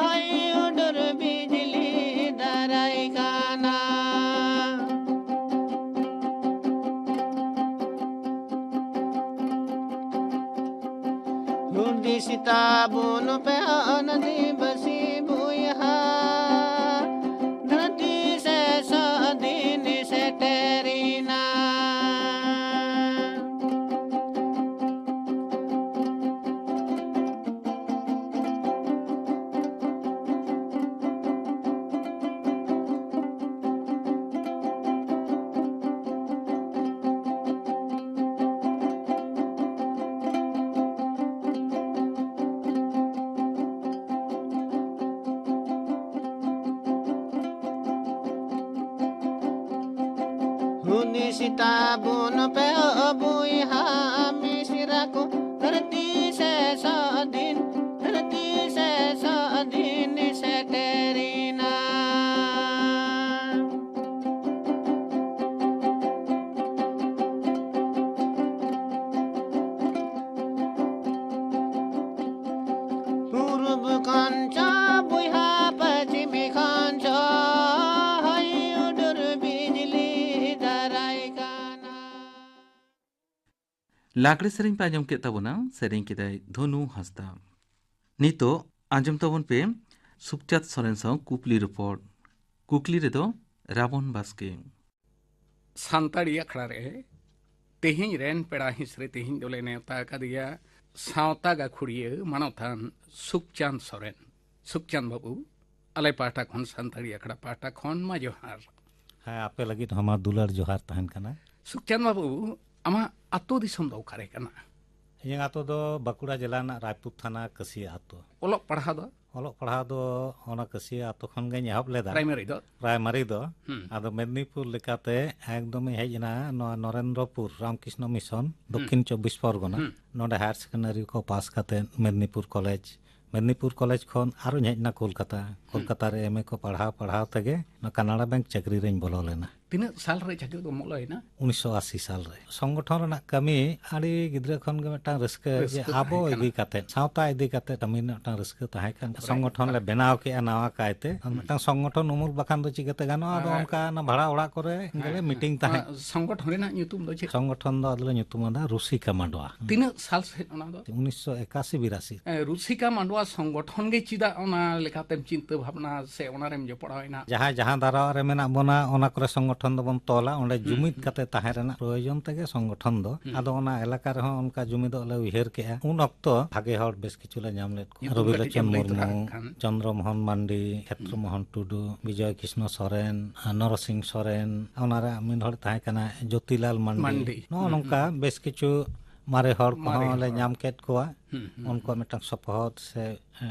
ᱦᱚᱭ ᱦᱩᱰᱩᱨ ᱵᱤᱡᱽᱞᱤ ᱫᱟᱨᱟᱭ ᱠᱟᱱᱟ᱾ ᱦᱩᱫᱤᱥ ᱛᱟᱵᱚᱱ ᱯᱮ ᱟᱹᱫᱤᱵᱟᱹᱥᱤ ᱵᱚᱭᱦᱟ, ᱫᱷᱟᱹᱨᱛᱤ ᱥᱮ ᱥᱟᱹᱫᱷᱤᱱ ᱥᱮᱴᱮᱨᱮᱱᱟ᱾ ᱦᱩᱫᱤᱥ ᱛᱟᱵᱚᱱ ᱯᱮ ᱚ ᱵᱚᱭᱦᱟ ᱢᱤᱥᱨᱟ ᱠᱚ, ᱫᱷᱟᱹᱨᱛᱤ ᱥᱮ ᱥᱟᱹᱫᱷᱤᱱ, ᱫᱷᱟᱹᱨᱛᱤ ᱥᱮ ᱥᱟᱹᱫᱷᱤᱱ ᱥᱮᱴᱮᱨᱮᱱᱟ᱾ ᱯᱩᱨᱩᱵ ᱠᱷᱚᱱ ᱪᱚ ᱵᱚᱭᱦᱟ, ᱯᱚᱪᱷᱤᱢ ᱠᱷᱚᱱ ᱪᱚ ᱦᱚᱭ ᱦᱩᱰᱩᱨ ᱵᱤᱡᱽᱞᱤ ᱫᱟᱨᱟᱭ ᱠᱟᱱᱟ᱾ ᱞᱟᱜᱽᱲᱮ ᱥᱮᱨᱮᱧ ᱯᱮ ᱟᱸᱡᱚᱢ ᱠᱮᱫ ᱛᱟᱵᱚᱱᱟ, ᱥᱮᱨᱮᱧ ᱠᱮᱫᱟᱭ ᱫᱷᱚᱱᱩ ᱦᱟᱸᱥᱫᱟ᱾ ᱱᱤᱛᱚᱜ ᱟᱸᱡᱚᱢ ᱛᱟᱵᱚᱱ ᱯᱮ ᱥᱩᱠᱪᱟᱸᱫᱽ ᱥᱚᱨᱮᱱ ᱥᱟᱶ ᱠᱩᱠᱞᱤ ᱨᱚᱯᱚᱲ᱾ ᱠᱩᱠᱞᱤ ᱨᱮᱫᱚ ᱨᱟᱵᱚᱱ ᱵᱟᱥᱠᱮ᱾ ᱥᱟᱱᱛᱟᱲᱤ ᱟᱠᱷᱲᱟ ᱨᱮ ᱛᱮᱦᱮᱧ ᱨᱮᱱ ᱯᱮᱲᱟ ᱦᱤᱸᱥ ᱨᱮ ᱛᱮᱦᱮᱧ ᱫᱚᱞᱮ ᱱᱮᱣᱛᱟ ᱟᱠᱟᱫᱮᱭᱟ ᱥᱟᱶᱛᱟ ᱜᱟᱹᱠᱷᱩᱲᱤᱭᱟᱹ ᱢᱟᱱᱚᱛᱟᱱ ᱥᱩᱠᱪᱟᱸᱫᱽ ᱥᱚᱨᱮᱱ᱾ ᱥᱩᱠᱪᱟᱸᱫᱽ ᱵᱟᱹᱵᱩ, ᱟᱞᱮ ᱯᱟᱦᱴᱟ ᱠᱷᱚᱱ, ᱥᱟᱱᱛᱟᱲᱤ ᱟᱠᱷᱲᱟ ᱯᱟᱦᱴᱟ ᱠᱷᱚᱱ ᱢᱟ ᱡᱚᱦᱟᱨ᱾ ᱦᱮᱸ, ᱟᱯᱮ ᱞᱟᱹᱜᱤᱫ ᱦᱚᱸ ᱢᱟ ᱫᱩᱞᱟᱹᱲ ᱡᱚᱦᱟᱨ ᱛᱟᱦᱮᱱ ᱠᱟᱱᱟ᱾ ᱥᱩᱠᱪᱟᱸᱫᱽ ᱵᱟᱹᱵᱩ, ᱟᱢᱟᱜ ᱟᱛᱳ ᱫᱤᱥᱚᱢ ᱫᱚ ᱚᱠᱟᱨᱮ ᱠᱟᱱᱟ? ᱤᱧᱟᱹᱜ ᱟᱛᱳ ᱫᱚ ᱵᱟᱸᱠᱩᱲᱟ ᱡᱮᱞᱟ ᱨᱮᱱᱟᱜ ᱨᱟᱭᱯᱩᱨ ᱛᱷᱟᱱᱟ ᱠᱟᱹᱥᱤᱭᱟᱹ ᱟᱛᱳ᱾ ᱚᱞᱚᱜ ᱯᱟᱲᱦᱟᱣ ᱫᱚ? ᱚᱞᱚᱜ ᱯᱟᱲᱦᱟᱣ ᱫᱚ ᱚᱱᱟ ᱠᱟᱹᱥᱤᱭᱟᱹ ᱟᱛᱳ ᱠᱷᱚᱱ ᱜᱮᱧ ᱮᱦᱚᱵ ᱞᱮᱫᱟ᱾ ᱯᱨᱟᱭᱢᱟᱨᱤ ᱫᱚ? ᱯᱨᱟᱭᱢᱟᱨᱤ ᱫᱚ᱾ ᱦᱩᱸ᱾ ᱟᱫᱚ ᱢᱮᱫᱽᱱᱤᱯᱩᱨ ᱞᱮᱠᱟᱛᱮ ᱮᱠᱫᱚᱢ ᱤᱧ ᱦᱮᱡ ᱮᱱᱟ ᱱᱚᱣᱟ ᱱᱚᱨᱮᱱᱫᱨᱚᱯᱩᱨ ᱨᱟᱢᱠᱨᱤᱥᱱᱚ ᱢᱤᱥᱚᱱ, ᱦᱩᱸ᱾ ᱫᱚᱠᱠᱷᱤᱱ ᱪᱚᱵᱵᱤᱥ ᱯᱚᱨᱜᱚᱱᱟ᱾ ᱦᱩᱸ᱾ ᱱᱚᱰᱮ ᱦᱟᱭᱟᱨ ᱥᱮᱠᱮᱱᱰᱟᱨᱤ ᱠᱚ ᱯᱟᱥ ᱠᱟᱛᱮ ᱢᱮᱫᱽᱱᱤᱯᱩᱨ ᱠᱚᱞᱮᱡᱽ, ᱢᱮᱫᱽᱱᱤᱯᱩᱨ ᱠᱚᱞᱮᱡᱽ ᱠᱷᱚᱱ ᱟᱨᱚᱧ ᱦᱮᱡ ᱮᱱᱟ ᱠᱳᱞᱠᱟᱛᱟ᱾ ᱦᱩᱸ᱾ ᱠᱳᱞᱠᱟᱛᱟ ᱨᱮ ᱮᱢ ᱮ ᱠᱚ ᱯᱟᱲᱦᱟᱣ ᱯᱟᱲᱦᱟᱣ ᱛᱮᱜᱮ ᱱᱚᱣᱟ ᱠᱟᱱᱟᱲᱟ ᱵᱮᱝᱠ ᱪᱟᱹᱠᱨᱤ ᱨᱮᱧ ᱵᱚᱞᱚ ᱞᱮᱱᱟ᱾ ᱛᱤᱱᱟᱹᱜ ᱥᱟᱞ ᱨᱮ ᱪᱟᱹᱠᱨᱤ ᱫᱚ ᱵᱚᱞᱚᱭᱮᱱᱟ? ᱩᱱᱤᱥᱥᱚ ᱟᱥᱤ ᱥᱟᱞ ᱨᱮ᱾ ᱥᱚᱝᱜᱚᱴᱷᱚᱱ ᱨᱮᱱᱟᱜ ᱠᱟᱹᱢᱤ ᱟᱹᱰᱤ ᱜᱤᱫᱽᱨᱟᱹ ᱠᱷᱚᱱ ᱜᱮ ᱢᱤᱫᱴᱟᱝ ᱨᱟᱹᱥᱠᱟᱹ, ᱨᱟᱹᱥᱠᱟᱹ ᱡᱮ ᱟᱵᱚ ᱛᱟᱦᱮᱸ ᱤᱫᱤ ᱠᱟᱱᱟ᱾ ᱠᱟᱛᱮ, ᱥᱟᱶᱛᱟ ᱤᱫᱤ ᱠᱟᱛᱮ ᱠᱟᱹᱢᱤ ᱨᱮᱱᱟᱜ ᱢᱤᱫᱴᱟᱝ ᱨᱟᱹᱥᱠᱟᱹ ᱛᱟᱦᱮᱸ ᱠᱟᱱ᱾ ᱛᱟᱯᱚᱨᱮ ᱥᱚᱝᱜᱚᱴᱷᱚᱱ ᱞᱮ ᱵᱮᱱᱟᱣ ᱠᱮᱜᱼᱟ ᱱᱟᱣᱟ ᱠᱟᱭᱛᱮ᱾ ᱟᱨ ᱦᱩᱸ᱾ ᱢᱤᱫᱴᱟᱝ ᱥᱚᱝᱜᱚᱴᱷᱚᱱ ᱩᱢᱩᱞ ᱵᱟᱠᱷᱟᱱ ᱫᱚ ᱪᱤᱠᱟᱹᱛᱮ ᱜᱟᱱᱚᱜᱼᱟ? ᱟᱫᱚ ᱟᱨ ᱚᱱᱠᱟ ᱚᱱᱟ ᱵᱷᱟᱲᱟ ᱚᱲᱟᱜ ᱠᱚᱨᱮ ᱜᱮᱞᱮ ᱦᱮᱸ᱾ ᱢᱤᱴᱤᱝ ᱛᱟᱦᱮᱸᱫ᱾ ᱚᱱᱟ ᱥᱚᱝᱜᱚᱴᱷᱚᱱ ᱨᱮᱱᱟᱜ ᱧᱩᱛᱩᱢ ᱫᱚ ᱪᱮᱫ? ᱥᱚᱝᱜᱚᱴᱷᱚᱱ ᱫᱚ ᱟᱫᱚᱞᱮ ᱧᱩᱛᱩᱢ ᱟᱫᱟ ᱨᱩᱥᱤᱠᱟ ᱢᱟᱰᱣᱟ᱾ ᱛᱤᱱᱟᱹᱜ ᱥᱟᱞ ᱥᱮᱫ ᱚᱱᱟ ᱫᱚ? ᱩᱱᱤᱥᱥᱚ ᱮᱠᱟᱥᱤ ᱵᱤᱨᱟᱥᱤ᱾ ᱮ, ᱨᱩᱥᱤᱠᱟ ᱢᱟᱰᱣᱟ ᱥᱚᱝᱜᱚᱴᱷᱚᱱ ᱜᱮ ᱪᱮᱫᱟᱜ ᱚᱱᱟ ᱞᱮᱠᱟᱛᱮᱢ ᱪᱤᱱᱛᱟᱹ ᱵᱷᱟᱵᱽᱱᱟ ᱥᱮ ᱚᱱᱟᱨᱮᱢ ᱡᱚᱯᱲᱟᱣ ᱮᱱᱟ? ᱡᱟᱦᱟᱸᱭ ᱡᱟᱦᱟᱸ ᱫᱟᱨᱣᱟ ᱨᱮ ᱢᱮᱱᱟᱜ ᱵᱚᱱᱟ, ᱚᱱᱟ ᱠᱚᱨᱮ ᱥᱚᱝᱜᱚᱴᱷᱚᱱ ᱫᱚᱵᱚᱱ ᱛᱚᱞᱟ, ᱚᱸᱰᱮ ᱦᱩᱸ, ᱡᱩᱢᱤᱫ ᱦᱩᱸ᱾ ᱠᱟᱛᱮ ᱛᱟᱦᱮᱸ ᱨᱮᱱᱟᱜ ᱯᱨᱚᱭᱳᱡᱚᱱ ᱛᱮᱜᱮ ᱥᱚᱝᱜᱚᱴᱷᱚᱱ ᱫᱚ᱾ ᱦᱩᱸ᱾ ᱟᱫᱚ ᱚᱱᱟ ᱮᱞᱟᱠᱟ ᱨᱮᱦᱚᱸ ᱚᱱᱠᱟ ᱡᱩᱢᱤᱫᱚᱜ ᱞᱮ ᱩᱭᱦᱟᱹᱨ ᱠᱮᱜᱼᱟ᱾ ᱩᱱ ᱚᱠᱛᱚ ᱵᱷᱟᱜᱮ ᱦᱚᱲ ᱵᱮᱥ ᱠᱤᱪᱷᱩ ᱞᱮ ᱧᱟᱢ ᱞᱮᱫ ᱠᱚᱣᱟ᱾ ᱧᱩᱛᱩᱢ ᱨᱚᱵᱤ ᱠᱟᱹᱴᱤᱡ ᱞᱳᱪᱚᱱ ᱮᱢ ᱞᱟᱹᱭ ᱛᱚᱨᱟ ᱢᱩᱨᱢᱩ, ᱠᱷᱟᱱ᱾ ᱪᱚᱱᱫᱨᱚ ᱢᱳᱦᱚᱱ ᱢᱟᱱᱰᱤ, ᱠᱷᱮᱛᱨᱚ ᱦᱩᱸ᱾ ᱢᱳᱦᱚᱱ ᱴᱩᱰᱩ, ᱵᱤᱡᱚᱭ ᱠᱨᱤᱥᱱᱚ ᱥᱚᱨᱮᱱ, ᱟᱨ ᱱᱚᱨᱚᱥᱤᱝ ᱥᱚᱨᱮᱱ, ᱚᱱᱟᱨᱮ ᱢᱤᱫ ᱦᱚᱲ ᱛᱟᱦᱮᱸ ᱠᱟᱱᱟ ᱡᱳᱛᱤᱞᱟᱞ ᱢᱟᱱᱰᱤ᱾ ᱢᱟᱱᱰᱤ᱾ ᱱᱚᱜᱼᱚ ᱦᱩᱸ, ᱱᱚᱝᱠᱟ ᱦᱩᱸ᱾ ᱵᱮᱥ ᱠᱤᱪᱷᱩ ᱢᱟᱨᱮ ᱦᱚᱲ ᱠᱚᱦᱚᱸ ᱢᱟᱨᱮ ᱞᱮ ᱦᱚᱲ᱾ ᱧᱟᱢ ᱠᱮᱫ ᱠᱚᱣᱟ᱾ ᱦᱩᱸ, ᱦᱩᱸ, ᱩᱱᱠᱩᱣᱟᱜ ᱦᱩᱸ᱾ ᱢᱤᱫᱴᱟᱝ ᱥᱚᱯᱚᱦᱚᱫ ᱥᱮ, ᱮ,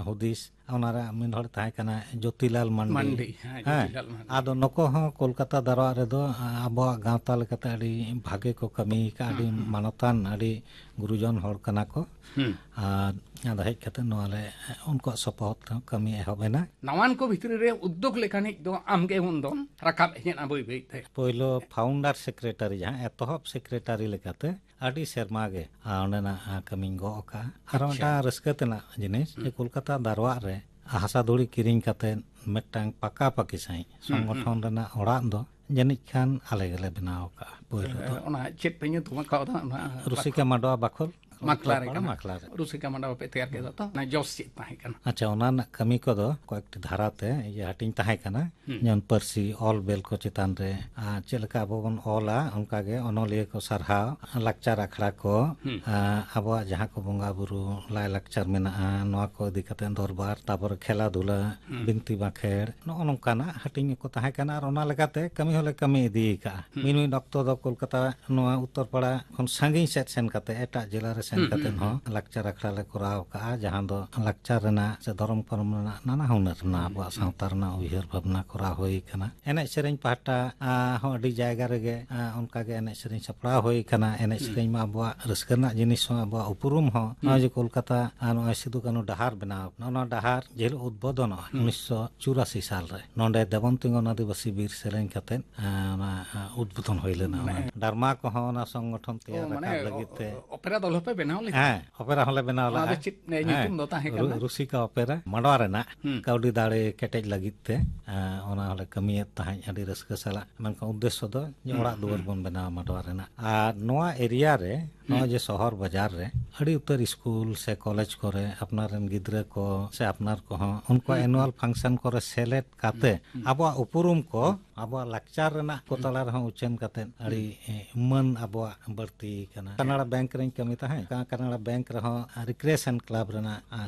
ᱦᱩᱫᱤᱥ, ᱚᱱᱟᱨᱮ ᱢᱤᱫ ᱦᱚᱲ ᱛᱟᱦᱮᱸ ᱠᱟᱱᱟ ᱡᱳᱛᱤᱞᱟᱞ ᱢᱟᱱᱰᱤ᱾ ᱢᱟᱱᱰᱤ, ᱦᱮᱸ, ᱦᱮᱸ᱾ ᱡᱳᱛᱤᱞᱟᱞ ᱢᱟᱱᱰᱤ᱾ ᱟᱫᱚ ᱱᱩᱠᱩ ᱦᱚᱸ ᱠᱳᱞᱠᱟᱛᱟ ᱫᱟᱨᱣᱟᱜ ᱨᱮᱫᱚ, ᱟ, ᱟᱵᱚᱣᱟᱜ ᱜᱟᱶᱛᱟ ᱞᱮᱠᱟᱛᱮ ᱟᱹᱰᱤ ᱵᱷᱟᱜᱮ ᱠᱚ ᱠᱟᱹᱢᱤ ᱟᱠᱟᱫᱼᱟ, ᱦᱩᱸ, ᱟᱹᱰᱤ ᱦᱩᱸ᱾ ᱢᱟᱱᱚᱛᱟᱱ, ᱟᱹᱰᱤ ᱜᱩᱨᱩᱡᱚᱱ ᱦᱚᱲ ᱠᱟᱱᱟ ᱠᱚ᱾ ᱦᱩᱸ᱾ ᱟᱨ ᱟᱫᱚ ᱦᱮᱡ ᱠᱟᱛᱮ ᱱᱚᱣᱟ ᱞᱮ, ᱩᱱᱠᱩᱣᱟᱜ ᱥᱚᱯᱚᱦᱚᱫ ᱛᱮᱦᱚᱸ ᱠᱟᱹᱢᱤ ᱮᱦᱚᱵ ᱮᱱᱟ᱾ ᱱᱟᱣᱟᱱ ᱠᱚ ᱵᱷᱤᱛᱨᱤ ᱨᱮ ᱩᱫᱽᱫᱳᱜᱽ ᱞᱮᱠᱟᱱᱤᱡ ᱫᱚ ᱟᱢ ᱜᱮ ᱩᱱ ᱫᱚᱢ ᱨᱟᱠᱟᱵ ᱦᱮᱡ ᱮᱱᱟ ᱵᱟᱹᱭ ᱵᱟᱹᱭ ᱛᱮ᱾ ᱯᱳᱭᱞᱳ ᱯᱷᱟᱣᱩᱱᱰᱟᱨ ᱥᱮᱠᱨᱮᱴᱟᱨᱤ, ᱡᱟᱦᱟᱸ ᱮᱛᱚᱦᱚᱵ ᱥᱮᱠᱨᱮᱴᱟᱨᱤ ᱞᱮᱠᱟᱛᱮ ᱟᱹᱰᱤ ᱥᱮᱨᱢᱟ ᱜᱮ, ᱟ, ᱚᱸᱰᱮᱱᱟᱜ, ᱟ, ᱠᱟᱹᱢᱤᱧ ᱜᱚᱜ ᱟᱠᱟᱫᱼᱟ᱾ ᱟᱨᱚ ᱟᱪᱪᱷᱟ᱾ ᱢᱤᱫᱴᱟᱝ ᱨᱟᱹᱥᱠᱟᱹ ᱛᱮᱱᱟᱜ ᱡᱤᱱᱤᱥ, ᱡᱮ ᱦᱩᱸ᱾ ᱠᱳᱞᱠᱟᱛᱟ ᱫᱟᱨᱣᱟᱜ ᱨᱮ ᱦᱟᱥᱟ ᱫᱷᱩᱲᱤ ᱠᱤᱨᱤᱧ ᱠᱟᱛᱮ ᱢᱤᱫᱴᱟᱝ ᱯᱟᱠᱟᱯᱟᱠᱤ ᱥᱟᱺᱦᱤᱡ ᱦᱩᱸ, ᱦᱩᱸ᱾ ᱥᱚᱝᱜᱚᱴᱷᱚᱱ ᱨᱮᱱᱟᱜ ᱚᱲᱟᱜ ᱫᱚ ᱡᱟᱹᱱᱤᱡ ᱠᱷᱟᱱ ᱟᱞᱮ ᱜᱮᱞᱮ ᱵᱮᱱᱟᱣ ᱟᱠᱟᱫᱼᱟ ᱯᱳᱭᱞᱳ ᱫᱚ᱾ ᱮ, ᱚᱱᱟ ᱪᱮᱫ ᱯᱮ ᱧᱩᱛᱩᱢ ᱟᱠᱟᱣᱫᱟ? ᱚᱱᱟ ᱨᱩᱥᱤᱠᱟ ᱵᱟᱠᱷᱳᱞ? ᱢᱟᱰᱣᱟ ᱵᱟᱠᱷᱳᱞ᱾ ᱢᱟᱠᱞᱟ ᱨᱮ ᱩᱛᱛᱚᱨ ᱯᱟᱲᱟ ᱠᱟᱱᱟ᱾ ᱢᱟᱠᱞᱟ ᱨᱮ᱾ ᱨᱩᱥᱤᱠᱟ ᱢᱟᱰᱣᱟ ᱯᱮ ᱛᱮᱭᱟᱨ ᱠᱮᱫᱟ ᱛᱚ, ᱚᱱᱟ ᱡᱚᱥ ᱪᱮᱫ ᱛᱟᱦᱮᱸ ᱠᱟᱱᱟ? ᱟᱪᱪᱷᱟ, ᱚᱱᱟ ᱨᱮᱱᱟᱜ ᱠᱟᱹᱢᱤ ᱠᱚᱫᱚ ᱠᱚᱭᱮᱠᱴᱤ ᱫᱷᱟᱨᱟ ᱛᱮ ᱤᱭᱟᱹ ᱦᱟᱹᱴᱤᱧ ᱛᱟᱦᱮᱸ ᱠᱟᱱᱟ᱾ ᱦᱩᱸ᱾ ᱡᱮᱢᱚᱱ ᱯᱟᱹᱨᱥᱤ ᱚᱞ ᱵᱮᱞ ᱠᱚ ᱪᱮᱛᱟᱱ ᱨᱮ, ᱟᱨ ᱪᱮᱫ ᱞᱮᱠᱟ ᱟᱵᱚ ᱵᱚᱱ ᱚᱞᱟ, ᱚᱱᱠᱟ ᱜᱮ ᱚᱱᱚᱞᱤᱭᱟᱹ ᱠᱚ ᱥᱟᱨᱦᱟᱣ, ᱞᱟᱠᱪᱟᱨ ᱟᱠᱷᱲᱟ ᱠᱚ, ᱦᱩᱸ᱾ ᱟᱨ ᱟᱵᱚᱣᱟᱜ ᱡᱟᱦᱟᱸ ᱠᱚ ᱵᱚᱸᱜᱟ ᱵᱩᱨᱩ ᱞᱟᱭ ᱞᱟᱠᱪᱟᱨ ᱢᱮᱱᱟᱜᱼᱟ, ᱱᱚᱣᱟ ᱠᱚ ᱤᱫᱤ ᱠᱟᱛᱮ ᱫᱚᱨᱵᱟᱨ, ᱛᱟᱯᱚᱨᱮ ᱠᱷᱮᱞᱟ ᱫᱷᱩᱞᱟ, ᱦᱩᱸ᱾ ᱵᱤᱱᱛᱤ ᱵᱟᱸᱠᱷᱮᱲ, ᱱᱚᱜᱼᱚ ᱱᱚᱝᱠᱟᱱᱟᱜ ᱦᱟᱹᱴᱤᱧ ᱠᱚ ᱛᱟᱦᱮᱸ ᱠᱟᱱᱟ᱾ ᱟᱨ ᱚᱱᱟ ᱞᱮᱠᱟᱛᱮ ᱠᱟᱹᱢᱤ ᱦᱚᱸᱞᱮ ᱠᱟᱹᱢᱤ ᱤᱫᱤ ᱟᱠᱟᱫᱼᱟ᱾ ᱦᱩᱸ᱾ ᱢᱤᱫ ᱢᱤᱫ ᱚᱠᱛᱚ ᱫᱚ ᱠᱳᱞᱠᱟᱛᱟ ᱱᱚᱣᱟ ᱩᱛᱛᱚᱨ ᱯᱟᱲᱟ ᱠᱷᱚᱱ ᱥᱟᱺᱜᱤᱧ ᱥᱮᱫ ᱥᱮᱱ ᱠᱟᱛᱮ, ᱮᱴᱟᱜ ᱡᱮᱞᱟ ᱨᱮ ᱥᱮᱱ ᱦᱩᱸ, ᱠᱟᱛᱮ ᱦᱩᱸ, ᱦᱚᱸ ᱦᱩᱸ᱾ ᱞᱟᱠᱪᱟᱨ ᱟᱠᱷᱲᱟ ᱞᱮ ᱠᱚᱨᱟᱣ ᱟᱠᱟᱫᱼᱟ, ᱡᱟᱦᱟᱸ ᱫᱚ ᱞᱟᱠᱪᱟᱨ ᱨᱮᱱᱟᱜ ᱥᱮ ᱫᱷᱚᱨᱚᱢ ᱠᱚᱨᱚᱢ ᱨᱮᱱᱟᱜ ᱱᱟᱱᱟ ᱦᱩᱱᱟᱹᱨ ᱨᱮᱱᱟᱜ ᱦᱩᱸ, ᱟᱵᱚᱣᱟᱜ ᱦᱩᱸ᱾ ᱥᱟᱶᱛᱟ ᱨᱮᱱᱟᱜ ᱩᱭᱦᱟᱹᱨ ᱵᱷᱟᱵᱽᱱᱟ ᱠᱚᱨᱟᱣ ᱦᱩᱭ ᱟᱠᱟᱱᱟ᱾ ᱮᱱᱮᱡ ᱥᱮᱨᱮᱧ ᱯᱟᱦᱴᱟ, ᱟ, ᱦᱚᱸ ᱟᱹᱰᱤ ᱡᱟᱭᱜᱟ ᱨᱮᱜᱮ, ᱟ, ᱚᱱᱠᱟ ᱜᱮ ᱮᱱᱮᱡ ᱥᱮᱨᱮᱧ ᱥᱟᱯᱲᱟᱣ ᱦᱩᱭ ᱟᱠᱟᱱᱟ᱾ ᱮᱱᱮᱡ ᱦᱩᱸ᱾ ᱥᱮᱨᱮᱧ ᱢᱟ ᱟᱵᱚᱣᱟᱜ ᱨᱟᱹᱥᱠᱟᱹ ᱨᱮᱱᱟᱜ ᱡᱤᱱᱤᱥ ᱦᱚᱸ, ᱟᱵᱚᱣᱟᱜ ᱩᱯᱨᱩᱢ ᱦᱚᱸ᱾ ᱦᱩᱸ᱾ ᱱᱚᱜᱼᱚᱭ ᱡᱮ ᱠᱳᱞᱠᱟᱛᱟ, ᱟ, ᱱᱚᱜᱼᱚᱭ ᱥᱤᱫᱩ ᱠᱟᱹᱱᱦᱩ ᱰᱟᱦᱟᱨ ᱵᱮᱱᱟᱣ ᱟᱠᱟᱱᱟ, ᱚᱱᱟ ᱰᱟᱦᱟᱨ ᱡᱮ ᱦᱤᱞᱳᱜ ᱩᱫᱽᱵᱳᱫᱚᱱᱚᱜᱼᱟ, ᱦᱩᱸ᱾ ᱩᱱᱤᱥᱥᱚ ᱪᱩᱨᱟᱥᱤ ᱥᱟᱞ ᱨᱮ, ᱱᱚᱰᱮ ᱫᱮᱵᱚᱱ ᱛᱤᱸᱜᱚᱱ ᱟᱹᱫᱤᱵᱟᱹᱥᱤ ᱵᱤᱨ ᱥᱮᱨᱮᱧ ᱠᱟᱛᱮᱫ, ᱟ, ᱚᱱᱟ, ᱟ, ᱩᱫᱽᱵᱳᱫᱚᱱ ᱦᱩᱭ ᱞᱮᱱᱟ᱾ ᱚᱱᱟ ᱢᱟᱱᱮ ᱰᱟᱨᱢᱟ ᱠᱚᱦᱚᱸ ᱚᱱᱟ ᱥᱚᱝᱜᱚᱴᱷᱚᱱ ᱛᱮᱭᱟᱨ ᱚ, ᱢᱟᱱᱮ ᱨᱟᱠᱟᱵ ᱞᱟᱹᱜᱤᱫ ᱛᱮ᱾ ᱚ-, ᱚᱯᱮᱨᱟ ᱫᱚᱞ ᱦᱚᱸᱯᱮ ᱵᱮᱱᱟᱣ ᱞᱮᱫᱟ? ᱦᱮᱸ, ᱚᱯᱮᱨᱟ ᱦᱚᱸᱞᱮ ᱵᱮᱱᱟᱣ ᱚᱱᱟ ᱫᱚ ᱞᱮᱫᱼᱟ᱾ ᱪᱮᱫ, ᱮ, ᱦᱮᱸ, ᱧᱩᱛᱩᱢ ᱫᱚ ᱛᱟᱦᱮᱸ ᱨᱩ-, ᱠᱟᱱᱟ? ᱨᱩᱥᱤᱠᱟ ᱚᱯᱮᱨᱟ, ᱢᱟᱰᱣᱟ ᱨᱮᱱᱟᱜ ᱦᱩᱸ᱾ ᱠᱟᱹᱣᱰᱤ ᱫᱟᱲᱮ ᱠᱮᱴᱮᱡ ᱞᱟᱹᱜᱤᱫ ᱛᱮ, ᱟ, ᱚᱱᱟ ᱦᱚᱸᱞᱮ ᱠᱟᱹᱢᱤᱭᱮᱫ ᱛᱟᱦᱮᱸᱫ ᱟᱹᱰᱤ ᱨᱟᱹᱥᱠᱟᱹ ᱥᱟᱞᱟᱜ᱾ ᱢᱮᱱᱠᱷᱟᱱ ᱩᱫᱽᱫᱮᱥᱥᱚ ᱫᱚ ᱡᱮ ᱦᱩᱸ, ᱚᱲᱟᱜ ᱫᱩᱣᱟᱹᱨ ᱦᱩᱸ᱾ ᱵᱚᱱ ᱵᱮᱱᱟᱣᱟ ᱢᱟᱰᱣᱟ ᱨᱮᱱᱟᱜ᱾ ᱟᱨ ᱱᱚᱣᱟ ᱮᱨᱤᱭᱟ ᱨᱮ, ᱱᱚᱜᱼᱚᱭ ᱦᱩᱸ᱾ ᱡᱮ ᱥᱚᱦᱚᱨ ᱵᱟᱡᱟᱨ ᱨᱮ ᱟᱹᱰᱤ ᱩᱛᱟᱹᱨ ᱥᱠᱩᱞ ᱥᱮ ᱠᱚᱞᱮᱡᱽ ᱠᱚᱨᱮ ᱟᱯᱱᱟᱨ ᱨᱮᱱ ᱜᱤᱫᱽᱨᱟᱹ ᱠᱚ ᱥᱮ ᱟᱯᱱᱟᱨ ᱠᱚᱦᱚᱸ ᱩᱱᱠᱩᱣᱟᱜ ᱦᱩᱸ, ᱮᱱᱩᱣᱟᱞ ᱦᱩᱸ᱾ ᱯᱷᱟᱝᱥᱚᱱ ᱠᱚᱨᱮ ᱥᱮᱞᱮᱫ ᱠᱟᱛᱮ ᱦᱩᱸ, ᱦᱩᱸ᱾ ᱟᱵᱚᱣᱟᱜ ᱩᱯᱨᱩᱢ ᱠᱚ, ᱦᱩᱸ᱾ ᱟᱵᱚᱣᱟᱜ ᱞᱟᱠᱪᱟᱨ ᱨᱮᱱᱟᱜ ᱠᱚ ᱦᱩᱸ᱾ ᱛᱟᱞᱟ ᱨᱮᱦᱚᱸ ᱩᱪᱷᱟᱹᱱ ᱠᱟᱛᱮ ᱟᱹᱰᱤ, ᱦᱩᱸ᱾ ᱮ, ᱢᱟᱹᱱ ᱟᱵᱚᱣᱟᱜ ᱵᱟᱹᱲᱛᱤ ᱠᱟᱱᱟ᱾ ᱠᱟᱱᱟᱲᱟ ᱵᱮᱝᱠ ᱨᱮᱧ ᱠᱟᱹᱢᱤ ᱛᱟᱦᱮᱸᱫ᱾ ᱠᱟ-, ᱠᱟᱱᱟᱲᱟ ᱵᱮᱝᱠ ᱨᱮᱦᱚᱸ ᱨᱤᱠᱨᱤᱭᱮᱥᱚᱱ ᱠᱞᱟᱵᱽ ᱨᱮᱱᱟᱜ, ᱟ,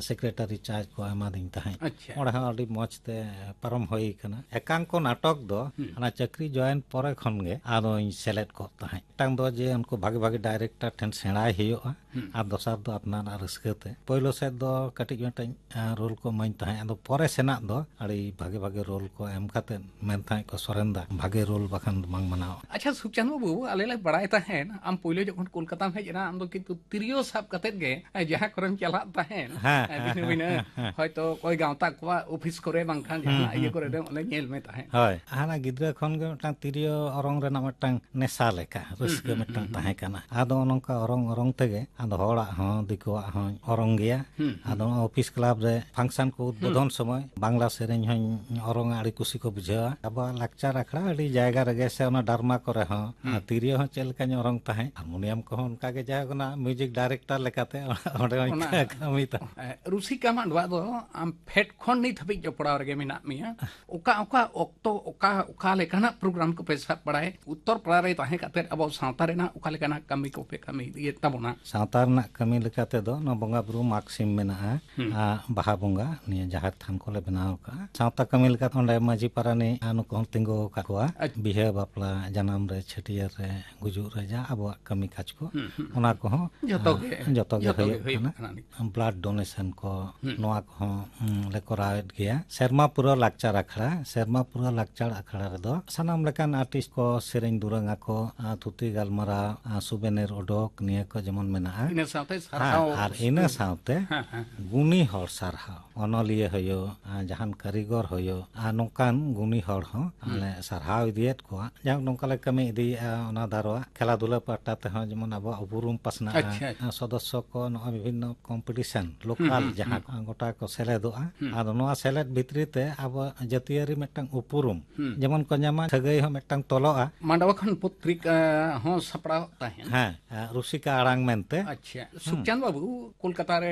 ᱥᱮᱠᱨᱮᱴᱟᱨᱤ ᱪᱟᱨᱡᱽ ᱠᱚ ᱮᱢᱟᱫᱤᱧ ᱛᱟᱦᱮᱸᱫ᱾ ᱟᱪᱪᱷᱟ᱾ ᱚᱸᱰᱮ ᱦᱚᱸ ᱟᱹᱰᱤ ᱢᱚᱡᱽ ᱛᱮ ᱯᱟᱨᱚᱢ ᱦᱩᱭ ᱠᱟᱱᱟ᱾ ᱮᱠᱟᱝᱠᱚ ᱱᱟᱴᱚᱠ ᱫᱚ ᱦᱩᱸ᱾ ᱚᱱᱟ ᱪᱟᱹᱠᱨᱤ ᱡᱚᱭᱮᱱ ᱯᱚᱨᱮ ᱠᱷᱚᱱ ᱜᱮ ᱟᱫᱚᱧ ᱥᱮᱞᱮᱫ ᱠᱚᱜ ᱛᱟᱦᱮᱸᱫ᱾ ᱢᱤᱫᱴᱟᱝ ᱫᱚ ᱡᱮ ᱩᱱᱠᱩ ᱵᱷᱟᱜᱮ ᱵᱷᱟᱜᱮ ᱰᱟᱭᱨᱮᱠᱴᱚᱨ ᱴᱷᱮᱱ ᱥᱮᱬᱟᱭ ᱦᱩᱭᱩᱜᱼᱟ, ᱦᱩᱸ᱾ ᱟᱨ ᱫᱚᱥᱟᱨ ᱫᱚ ᱟᱯᱱᱟᱨᱟᱜ ᱨᱟᱹᱥᱠᱟᱹ ᱛᱮ᱾ ᱯᱳᱭᱞᱳ ᱥᱮᱫ ᱫᱚ ᱠᱟᱹᱴᱤᱡ ᱢᱤᱫᱴᱟᱝ, ᱟ, ᱨᱳᱞ ᱠᱚ ᱮᱢᱟᱹᱧ ᱛᱟᱦᱮᱸᱫ, ᱟᱫᱚ ᱯᱚᱨᱮ ᱥᱮᱱᱟᱜ ᱫᱚ ᱟᱹᱰᱤ ᱵᱷᱟᱜᱮ ᱵᱷᱟᱜᱮ ᱨᱳᱞ ᱠᱚ ᱮᱢ ᱠᱟᱛᱮᱫ ᱢᱮᱱ ᱛᱟᱦᱮᱸᱫ ᱠᱚ, "ᱥᱚᱨᱮᱱ ᱫᱟ, ᱵᱷᱟᱜᱮ ᱨᱳᱞ ᱵᱟᱠᱷᱟᱱ ᱫᱚ ᱵᱟᱝ ᱢᱟᱱᱟᱣ-ᱟ᱾" ᱟᱪᱪᱷᱟ ᱥᱩᱠᱪᱟᱸᱫ ᱵᱟᱹᱵᱩ, ᱟᱞᱮ ᱞᱮ ᱵᱟᱲᱟᱭ ᱛᱟᱦᱮᱸᱫ ᱟᱢ ᱯᱳᱭᱞᱳ ᱡᱚᱠᱷᱚᱱ ᱠᱳᱞᱠᱟᱛᱟᱢ ᱦᱮᱡ ᱮᱱᱟ, ᱟᱢ ᱫᱚ ᱠᱤᱱᱛᱩ ᱛᱤᱨᱭᱳ ᱥᱟᱵ ᱠᱟᱛᱮᱫ ᱜᱮ, ᱮ, ᱡᱟᱦᱟᱸ ᱠᱚᱨᱮᱢ ᱪᱟᱞᱟᱜ ᱛᱟᱦᱮᱸᱫ, ᱦᱮᱸ, ᱮ, ᱵᱷᱤᱱᱟᱹ ᱦᱮᱸ, ᱵᱷᱤᱱᱟᱹ, ᱦᱮᱸ, ᱦᱮᱸ᱾ ᱦᱚᱭᱛᱚ ᱚᱠᱚᱭ ᱜᱟᱶᱛᱟ ᱠᱚᱣᱟᱜ ᱚᱯᱷᱤᱥ ᱠᱚᱨᱮ ᱵᱟᱝᱠᱷᱟᱱ ᱦᱩᱸ, ᱡᱟᱦᱟᱱᱟᱜ ᱤᱭᱟᱹ ᱦᱩᱸ, ᱠᱚᱨᱮ ᱦᱩᱸ᱾ ᱫᱚ ᱚᱸᱰᱮ ᱧᱮᱞ ᱢᱮ ᱛᱟᱦᱮᱸᱫ᱾ ᱦᱳᱭ, ᱦᱟᱱᱟ ᱜᱤᱫᱽᱨᱟᱹ ᱠᱷᱚᱱ ᱜᱮ ᱢᱤᱫᱴᱟᱝ ᱛᱤᱨᱭᱳ ᱚᱨᱚᱝ ᱨᱮᱱᱟᱜ ᱢᱤᱫᱴᱟᱝ ᱱᱮᱥᱟ ᱞᱮᱠᱟ ᱦᱩᱸ, ᱨᱟᱹᱥᱠᱟᱹ ᱦᱩᱸ, ᱢᱤᱫᱴᱟᱝ ᱦᱩᱸ, ᱦᱩᱸ᱾ ᱛᱟᱦᱮᱸ ᱠᱟᱱᱟ᱾ ᱟᱫᱚ ᱱᱚᱝᱠᱟ ᱚᱨᱚᱝ ᱚᱨᱚᱝ ᱛᱮᱜᱮ ᱟᱫᱚ ᱦᱚᱲᱟᱜ ᱦᱚᱸ, ᱫᱤᱠᱩᱣᱟᱜ ᱦᱚᱸᱧ ᱚᱨᱚᱝ ᱜᱮᱭᱟ᱾ ᱦᱩᱸ, ᱦᱩᱸ᱾ ᱟᱫᱚ ᱱᱚᱣᱟ ᱚᱯᱷᱤᱥ ᱠᱞᱟᱵᱽ ᱨᱮ ᱯᱷᱟᱝᱥᱟᱱ ᱠᱚ ᱩᱫᱵᱳᱫᱷᱚᱱ ᱥᱚᱢᱚᱭ ᱵᱟᱝᱞᱟ ᱥᱮᱨᱮᱧ ᱦᱚᱸᱧ ᱚᱨᱚᱝᱟ, ᱟᱹᱰᱤ ᱠᱩᱥᱤ ᱠᱚ ᱵᱩᱡᱷᱟᱹᱣᱟ᱾ ᱟᱵᱚᱣᱟᱜ ᱞᱟᱠᱪᱟᱨ ᱟᱠᱷᱲᱟ ᱟᱹᱰᱤ ᱡᱟᱭᱜᱟ ᱨᱮᱜᱮ ᱥᱮ ᱚᱱᱟ ᱰᱟᱨᱢᱟ ᱠᱚᱨᱮ ᱦᱚᱸ, ᱦᱩᱸ᱾ ᱟᱨ ᱛᱤᱨᱭᱳ ᱦᱚᱸ ᱪᱮᱫ ᱞᱮᱠᱟᱧ ᱚᱨᱚᱝ ᱛᱟᱦᱮᱸᱫ, ᱦᱟᱨᱢᱳᱱᱤᱭᱟᱢ ᱠᱚᱦᱚᱸ ᱚᱱᱠᱟ ᱜᱮ, ᱡᱟᱭᱦᱳᱠ, ᱚᱱᱟ ᱢᱤᱣᱡᱤᱠ ᱰᱟᱭᱨᱮᱠᱴᱚᱨ ᱞᱮᱠᱟᱛᱮ ᱚᱸᱰᱮ ᱦᱚᱸᱧ ᱚᱱᱟ ᱠᱟᱹᱢᱤ ᱛᱟᱦᱮᱸᱫ᱾ ᱮ, ᱨᱩᱥᱤᱠᱟ ᱢᱟᱱᱰᱣᱟ ᱫᱚ ᱟᱢ ᱯᱷᱮᱰ ᱠᱷᱚᱱ ᱱᱤᱛ ᱦᱟᱹᱵᱤᱡ ᱡᱚᱯᱲᱟᱣ ᱨᱮᱜᱮ ᱢᱮᱱᱟᱜ ᱢᱮᱭᱟ᱾ ᱚᱠᱟ, ᱚᱠᱟ ᱚᱠᱛᱚ, ᱚᱠᱟ, ᱚᱠᱟ ᱞᱮᱠᱟᱱᱟᱜ ᱯᱨᱳᱜᱨᱟᱢ ᱠᱚᱯᱮ ᱥᱟᱵ ᱵᱟᱲᱟᱭ? ᱩᱛᱛᱚᱨ ᱯᱟᱲᱟ ᱨᱮ ᱛᱟᱦᱮᱸ ᱠᱟᱛᱮᱫ ᱟᱵᱚ ᱥᱟᱶᱛᱟ ᱨᱮᱱᱟᱜ ᱚᱠᱟ ᱞᱮᱠᱟᱱᱟᱜ ᱠᱟᱹᱢᱤ ᱠᱚᱯᱮ ᱠᱟᱹᱢᱤ ᱤᱫᱤᱭᱮᱫ ᱛᱟᱵᱚᱱᱟ? ᱥᱟᱶᱛᱟ ᱨᱮᱱᱟᱜ ᱠᱟᱹᱢᱤ ᱞᱮᱠᱟ ᱛᱮᱫᱚ ᱱᱚᱣᱟ ᱵᱚᱸᱜᱟ ᱵᱩᱨᱩ ᱢᱟᱜᱽ ᱥᱤᱢ ᱢᱮᱱᱟᱜᱼᱟ, ᱦᱩᱸ᱾ ᱟᱨ ᱵᱟᱦᱟ ᱵᱚᱸᱜᱟ, ᱱᱤᱭᱟᱹ ᱡᱟᱦᱮᱨ ᱛᱷᱟᱱ ᱠᱚᱞᱮ ᱵᱮᱱᱟᱣ ᱟᱠᱟᱫᱼᱟ᱾ ᱥᱟᱶᱛᱟ ᱠᱟᱹᱢᱤ ᱞᱮᱠᱟᱛᱮ ᱚᱸᱰᱮ ᱢᱟᱹᱡᱷᱤ ᱯᱟᱨᱟᱱᱤᱠ ᱟᱨ ᱱᱩᱠᱩ ᱦᱚᱸ ᱛᱤᱸᱜᱩ ᱟᱠᱟᱫ ᱠᱚᱣᱟ᱾ ᱟᱪᱪᱷᱟ᱾ ᱵᱤᱦᱟᱹ ᱵᱟᱯᱞᱟ, ᱡᱟᱱᱟᱢ ᱨᱮ, ᱪᱷᱟᱹᱴᱭᱟᱹᱨ ᱨᱮ, ᱜᱩᱡᱩᱜ ᱨᱮ, ᱡᱟ ᱟᱵᱚᱣᱟᱜ ᱠᱟᱹᱢᱤ ᱠᱟᱡᱽ ᱠᱚ, ᱦᱩᱸ, ᱦᱩᱸ᱾ ᱚᱱᱟ ᱠᱚᱦᱚᱸ, ᱡᱚᱛᱚ ᱟᱸ, ᱜᱮ, ᱡᱚᱛᱚ ᱜᱮ ᱡᱚᱛᱚ ᱜᱮ ᱦᱩᱭᱩᱜ ᱦᱩᱭᱩᱜ ᱠᱟᱱᱟ᱾ ᱠᱟᱱᱟ ᱱᱤᱛ᱾ ᱵᱞᱟᱰ ᱰᱳᱱᱮᱥᱚᱱ ᱠᱚ, ᱦᱩᱸ᱾ ᱱᱚᱣᱟ ᱠᱚᱦᱚᱸ, ᱩᱸ, ᱞᱮ ᱠᱚᱨᱟᱣᱮᱫ ᱜᱮᱭᱟ᱾ ᱥᱮᱨᱢᱟ ᱯᱩᱨᱟᱹᱣ ᱞᱟᱠᱪᱟᱨ ᱟᱠᱷᱲᱟ, ᱥᱮᱨᱢᱟ ᱯᱩᱨᱟᱹᱣ ᱞᱟᱠᱪᱟᱨ ᱟᱠᱷᱲᱟ ᱨᱮᱫᱚ ᱥᱟᱱᱟᱢ ᱞᱮᱠᱟᱱ ᱟᱨᱴᱤᱥᱴ ᱠᱚ ᱥᱮᱨᱮᱧ ᱫᱩᱨᱟᱹᱝ ᱟᱠᱚ, ᱟᱸ, ᱛᱷᱩᱛᱤ ᱜᱟᱞᱢᱟᱨᱟᱣ, ᱟᱸ, ᱥᱩᱵᱮᱱᱮᱨ ᱚᱰᱚᱠ, ᱱᱤᱭᱟᱹ ᱠᱚ ᱡᱮᱢᱚᱱ ᱢᱮᱱᱟᱜᱼᱟ᱾ ᱤᱱᱟᱹ ᱥᱟᱶᱛᱮ ᱦᱮᱸ, ᱥᱟᱨᱦᱟᱣ ᱟᱨ ᱤᱱᱟᱹ ᱥᱟᱹᱜᱟᱹᱭ᱾ ᱥᱟᱶᱛᱮ ᱦᱮᱸ, ᱦᱮᱸ᱾ ᱜᱩᱱᱤ ᱦᱚᱲ ᱥᱟᱨᱦᱟᱣ, ᱚᱱᱚᱞᱤᱭᱟᱹ ᱦᱩᱭᱩᱜ, ᱟᱸ, ᱡᱟᱦᱟᱱ ᱠᱟᱹᱨᱤᱜᱚᱨ ᱦᱩᱭᱩᱜ, ᱟᱨ ᱱᱚᱝᱠᱟᱱ ᱜᱩᱱᱤ ᱦᱚᱲ ᱦᱚᱸ ᱦᱩᱸ᱾ ᱞᱮ ᱥᱟᱨᱦᱟᱣ ᱤᱫᱤᱭᱮᱫ ᱠᱚᱣᱟ᱾ ᱡᱟᱭᱦᱳᱠ, ᱱᱚᱝᱠᱟ ᱞᱮ ᱠᱟᱹᱢᱤ ᱤᱫᱤᱭᱮᱫᱼᱟ᱾ ᱚᱱᱟ ᱫᱟᱨᱣᱟ ᱠᱷᱮᱞᱟ ᱫᱷᱩᱞᱟ ᱯᱟᱦᱴᱟ ᱛᱮᱦᱚᱸ ᱡᱮᱢᱚᱱ ᱟᱵᱚᱣᱟᱜ ᱩᱯᱨᱩᱢ ᱯᱟᱥᱱᱟᱜᱼᱟ᱾ ᱟᱪᱪᱷᱟ, ᱟᱪᱪᱷᱟ᱾ ᱟᱸ, ᱥᱚᱫᱚᱥᱥᱚ ᱠᱚ ᱱᱚᱜᱼᱚᱭ ᱵᱤᱵᱷᱤᱱᱱᱚ ᱠᱚᱢᱯᱤᱴᱤᱥᱚᱱ ᱞᱳᱠᱟᱞ ᱦᱩᱸ, ᱦᱩᱸ, ᱡᱟᱦᱟᱸ ᱦᱩᱸ᱾ ᱠᱚ ᱜᱚᱴᱟ ᱠᱚ ᱥᱮᱞᱮᱫᱚᱜᱼᱟ᱾ ᱦᱩᱸ᱾ ᱟᱫᱚ ᱱᱚᱣᱟ ᱥᱮᱞᱮᱫ ᱵᱷᱤᱛᱨᱤ ᱛᱮ ᱟᱵᱚ ᱡᱟᱹᱛᱤᱭᱟᱹᱨᱤ ᱢᱤᱫᱴᱟᱝ ᱩᱯᱨᱩᱢ ᱦᱩᱸ᱾ ᱡᱮᱢᱚᱱ ᱠᱚ ᱧᱟᱢᱟ, ᱥᱟᱹᱜᱟᱹᱭ ᱦᱚᱸ ᱢᱤᱫᱴᱟᱝ ᱛᱚᱞᱚᱜᱼᱟ᱾ ᱢᱟᱱᱰᱣᱟ ᱠᱷᱚᱱ ᱯᱚᱛᱨᱤᱠᱟ ᱦᱚᱸ ᱥᱟᱯᱲᱟᱣ ᱛᱟᱦᱮᱱ᱾ ᱦᱮᱸ, ᱨᱩᱥᱤᱠᱟ ᱟᱲᱟᱝ ᱢᱮᱱᱛᱮ᱾ ᱟᱪᱪᱷᱟ᱾ ᱦᱩᱸ᱾ ᱥᱩᱠᱪᱟᱸᱫ ᱵᱟᱹᱵᱩ, ᱠᱳᱞᱠᱟᱛᱟ ᱨᱮ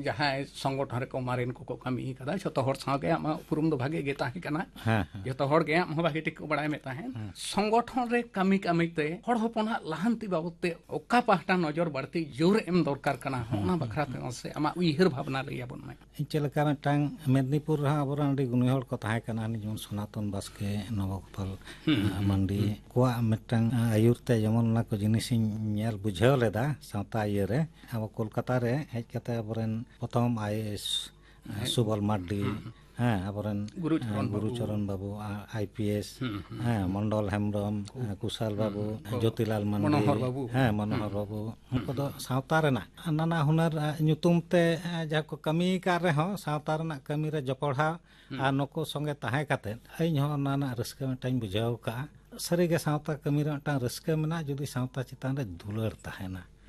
ᱡᱟᱦᱟᱸᱭ ᱥᱚᱝᱜᱚᱴᱷᱚᱱ ᱨᱮᱠᱚ ᱢᱟᱨᱮᱱ ᱠᱚᱠᱚ ᱠᱟᱹᱢᱤ ᱠᱟᱫᱟ, ᱡᱷᱚᱛᱚ ᱦᱚᱲ ᱥᱟᱶᱜᱮ ᱟᱢᱟᱜ ᱩᱯᱨᱩᱢ ᱫᱚ ᱵᱷᱟᱜᱮ ᱜᱮ ᱛᱟᱦᱮᱸ ᱠᱟᱱᱟ᱾ ᱦᱮᱸ, ᱦᱮᱸ᱾ ᱡᱷᱚᱛᱚ ᱦᱚᱲ ᱜᱮ ᱟᱢ ᱦᱚᱸ ᱵᱷᱟᱜᱮ ᱴᱷᱤᱠ ᱠᱚ ᱵᱟᱲᱟᱭ ᱢᱮ ᱛᱟᱦᱮᱸᱫ᱾ ᱦᱮᱸ᱾ ᱥᱚᱝᱜᱚᱴᱷᱚᱱ ᱨᱮ ᱠᱟᱹᱢᱤ ᱠᱟᱹᱢᱤ ᱛᱮ ᱦᱚᱲ ᱦᱚᱯᱚᱱᱟᱜ ᱞᱟᱦᱟᱱᱛᱤ ᱵᱟᱵᱚᱫ ᱛᱮ ᱚᱠᱟ ᱯᱟᱦᱴᱟ ᱱᱚᱡᱚᱨ ᱵᱟᱹᱲᱛᱤ ᱡᱳᱨ ᱮᱢ ᱫᱚᱨᱠᱟᱨ ᱠᱟᱱᱟ, ᱦᱚᱸ, ᱚᱱᱟ ᱦᱚᱸ, ᱵᱟᱠᱷᱨᱟ ᱛᱮ ᱦᱚᱸ᱾ ᱢᱟᱥᱮ ᱟᱢᱟᱜ ᱩᱭᱦᱟᱹᱨ ᱵᱷᱟᱵᱽᱱᱟ ᱞᱟᱹᱭ ᱟᱵᱚᱱ ᱢᱮ᱾ ᱪᱮᱫ ᱞᱮᱠᱟ ᱢᱤᱫᱴᱟᱝ ᱢᱮᱫᱽᱱᱤᱯᱩᱨ ᱨᱮᱦᱚᱸ ᱟᱵᱚᱨᱮᱱ ᱟᱹᱰᱤ ᱜᱩᱱᱤ ᱦᱚᱲ ᱠᱚ ᱛᱟᱦᱮᱸ ᱠᱟᱱᱟ, ᱡᱮᱢᱚᱱ ᱥᱚᱱᱟᱛᱚᱱ ᱵᱟᱥᱠᱮ, ᱱᱚᱵᱚᱜᱳᱯᱟᱞ, ᱦᱩᱸ, ᱟᱸ, ᱦᱩᱸ, ᱢᱟᱱᱰᱤ, ᱦᱩᱸ᱾ ᱠᱚᱣᱟᱜ ᱢᱤᱫᱴᱟᱝ, ᱟᱸ, ᱟᱹᱭᱩᱨ ᱛᱮ ᱡᱮᱢᱚᱱ ᱚᱱᱟ ᱠᱚ ᱡᱤᱱᱤᱥᱤᱧ ᱧᱮᱞ ᱵᱩᱡᱷᱟᱹᱣ ᱞᱮᱫᱟ ᱥᱟᱶᱛᱟ ᱤᱭᱟᱹ ᱨᱮ᱾ ᱟᱵᱚ ᱠᱳᱞᱠᱟᱛᱟ ᱨᱮ ᱦᱮᱡ ᱠᱟᱛᱮ ᱟᱵᱚᱨᱮᱱ ᱯᱨᱚᱛᱷᱚᱢ ᱟᱭ ᱮ ᱮᱥ, ᱦᱮᱸ᱾ ᱥᱩᱵᱚᱞ ᱢᱟᱨᱰᱤ, ᱦᱩᱸ, ᱦᱩᱸ᱾ ᱦᱮᱸ, ᱟᱵᱚᱨᱮᱱ, ᱜᱩᱨᱩ ᱪᱚᱨᱚᱱ ᱟᱸ, ᱜᱩᱨᱩ ᱵᱟᱹᱵᱩ᱾ ᱪᱚᱨᱚᱱ ᱵᱟᱹᱵᱩ, ᱟ-, ᱟᱭ ᱯᱤ ᱮᱥ, ᱦᱩᱸ, ᱦᱩᱸ, ᱦᱮᱸ, ᱦᱩᱸ᱾ ᱢᱚᱱᱰᱚᱞ ᱦᱮᱢᱵᱨᱚᱢ, ᱦᱩᱸ᱾ ᱟᱸ, ᱠᱩᱥᱟᱞ ᱦᱩᱸ, ᱵᱟᱹᱵᱩ, ᱦᱩᱸ᱾ ᱡᱳᱛᱤᱞᱟᱞ ᱢᱟᱱᱰᱤ, ᱢᱚᱱᱳᱦᱚᱨ ᱵᱟᱹᱵᱩ᱾ ᱦᱮᱸ, ᱢᱚᱱᱳᱦᱚᱨ ᱦᱩᱸ, ᱦᱩᱸ᱾ ᱵᱟᱹᱵᱩ᱾ ᱦᱩᱸ, ᱩᱱᱠᱩ ᱫᱚ ᱦᱩᱸ᱾ ᱥᱟᱶᱛᱟ ᱨᱮᱱᱟᱜ ᱱᱟᱱᱟ ᱦᱩᱱᱟᱹᱨ, ᱟᱸ, ᱡᱟᱦᱟᱸ ᱠᱚ ᱠᱟᱹᱢᱤ ᱟᱠᱟᱫ ᱨᱮᱦᱚᱸ, ᱥᱟᱶᱛᱟ ᱨᱮᱱᱟᱜ ᱠᱟᱹᱢᱤ ᱨᱮ ᱡᱚᱯᱚᱲᱟᱣ ᱦᱩᱸ᱾ ᱟᱨ ᱱᱩᱠᱩ ᱥᱚᱸᱜᱮ ᱛᱟᱦᱮᱸ ᱠᱟᱛᱮᱫ ᱤᱧ ᱦᱚᱸ ᱚᱱᱟ ᱨᱮᱱᱟᱜ ᱨᱟᱹᱥᱠᱟᱹ ᱢᱤᱫᱴᱟᱝ ᱵᱩᱡᱷᱟᱹᱣ ᱠᱟᱜᱼᱟ᱾ ᱥᱟᱹᱨᱤᱜᱮ ᱥᱟᱶᱛᱟ ᱠᱟᱹᱢᱤ ᱨᱮ ᱢᱤᱫᱴᱟᱝ ᱨᱟᱹᱥᱠᱟᱹ ᱢᱮᱱᱟᱜᱼᱟ, ᱡᱩᱫᱤ ᱥᱟᱶᱛᱟ ᱪᱮᱛᱟᱱ ᱨᱮ ᱫᱩᱞᱟᱹᱲ ᱛᱟᱦᱮᱱᱟ᱾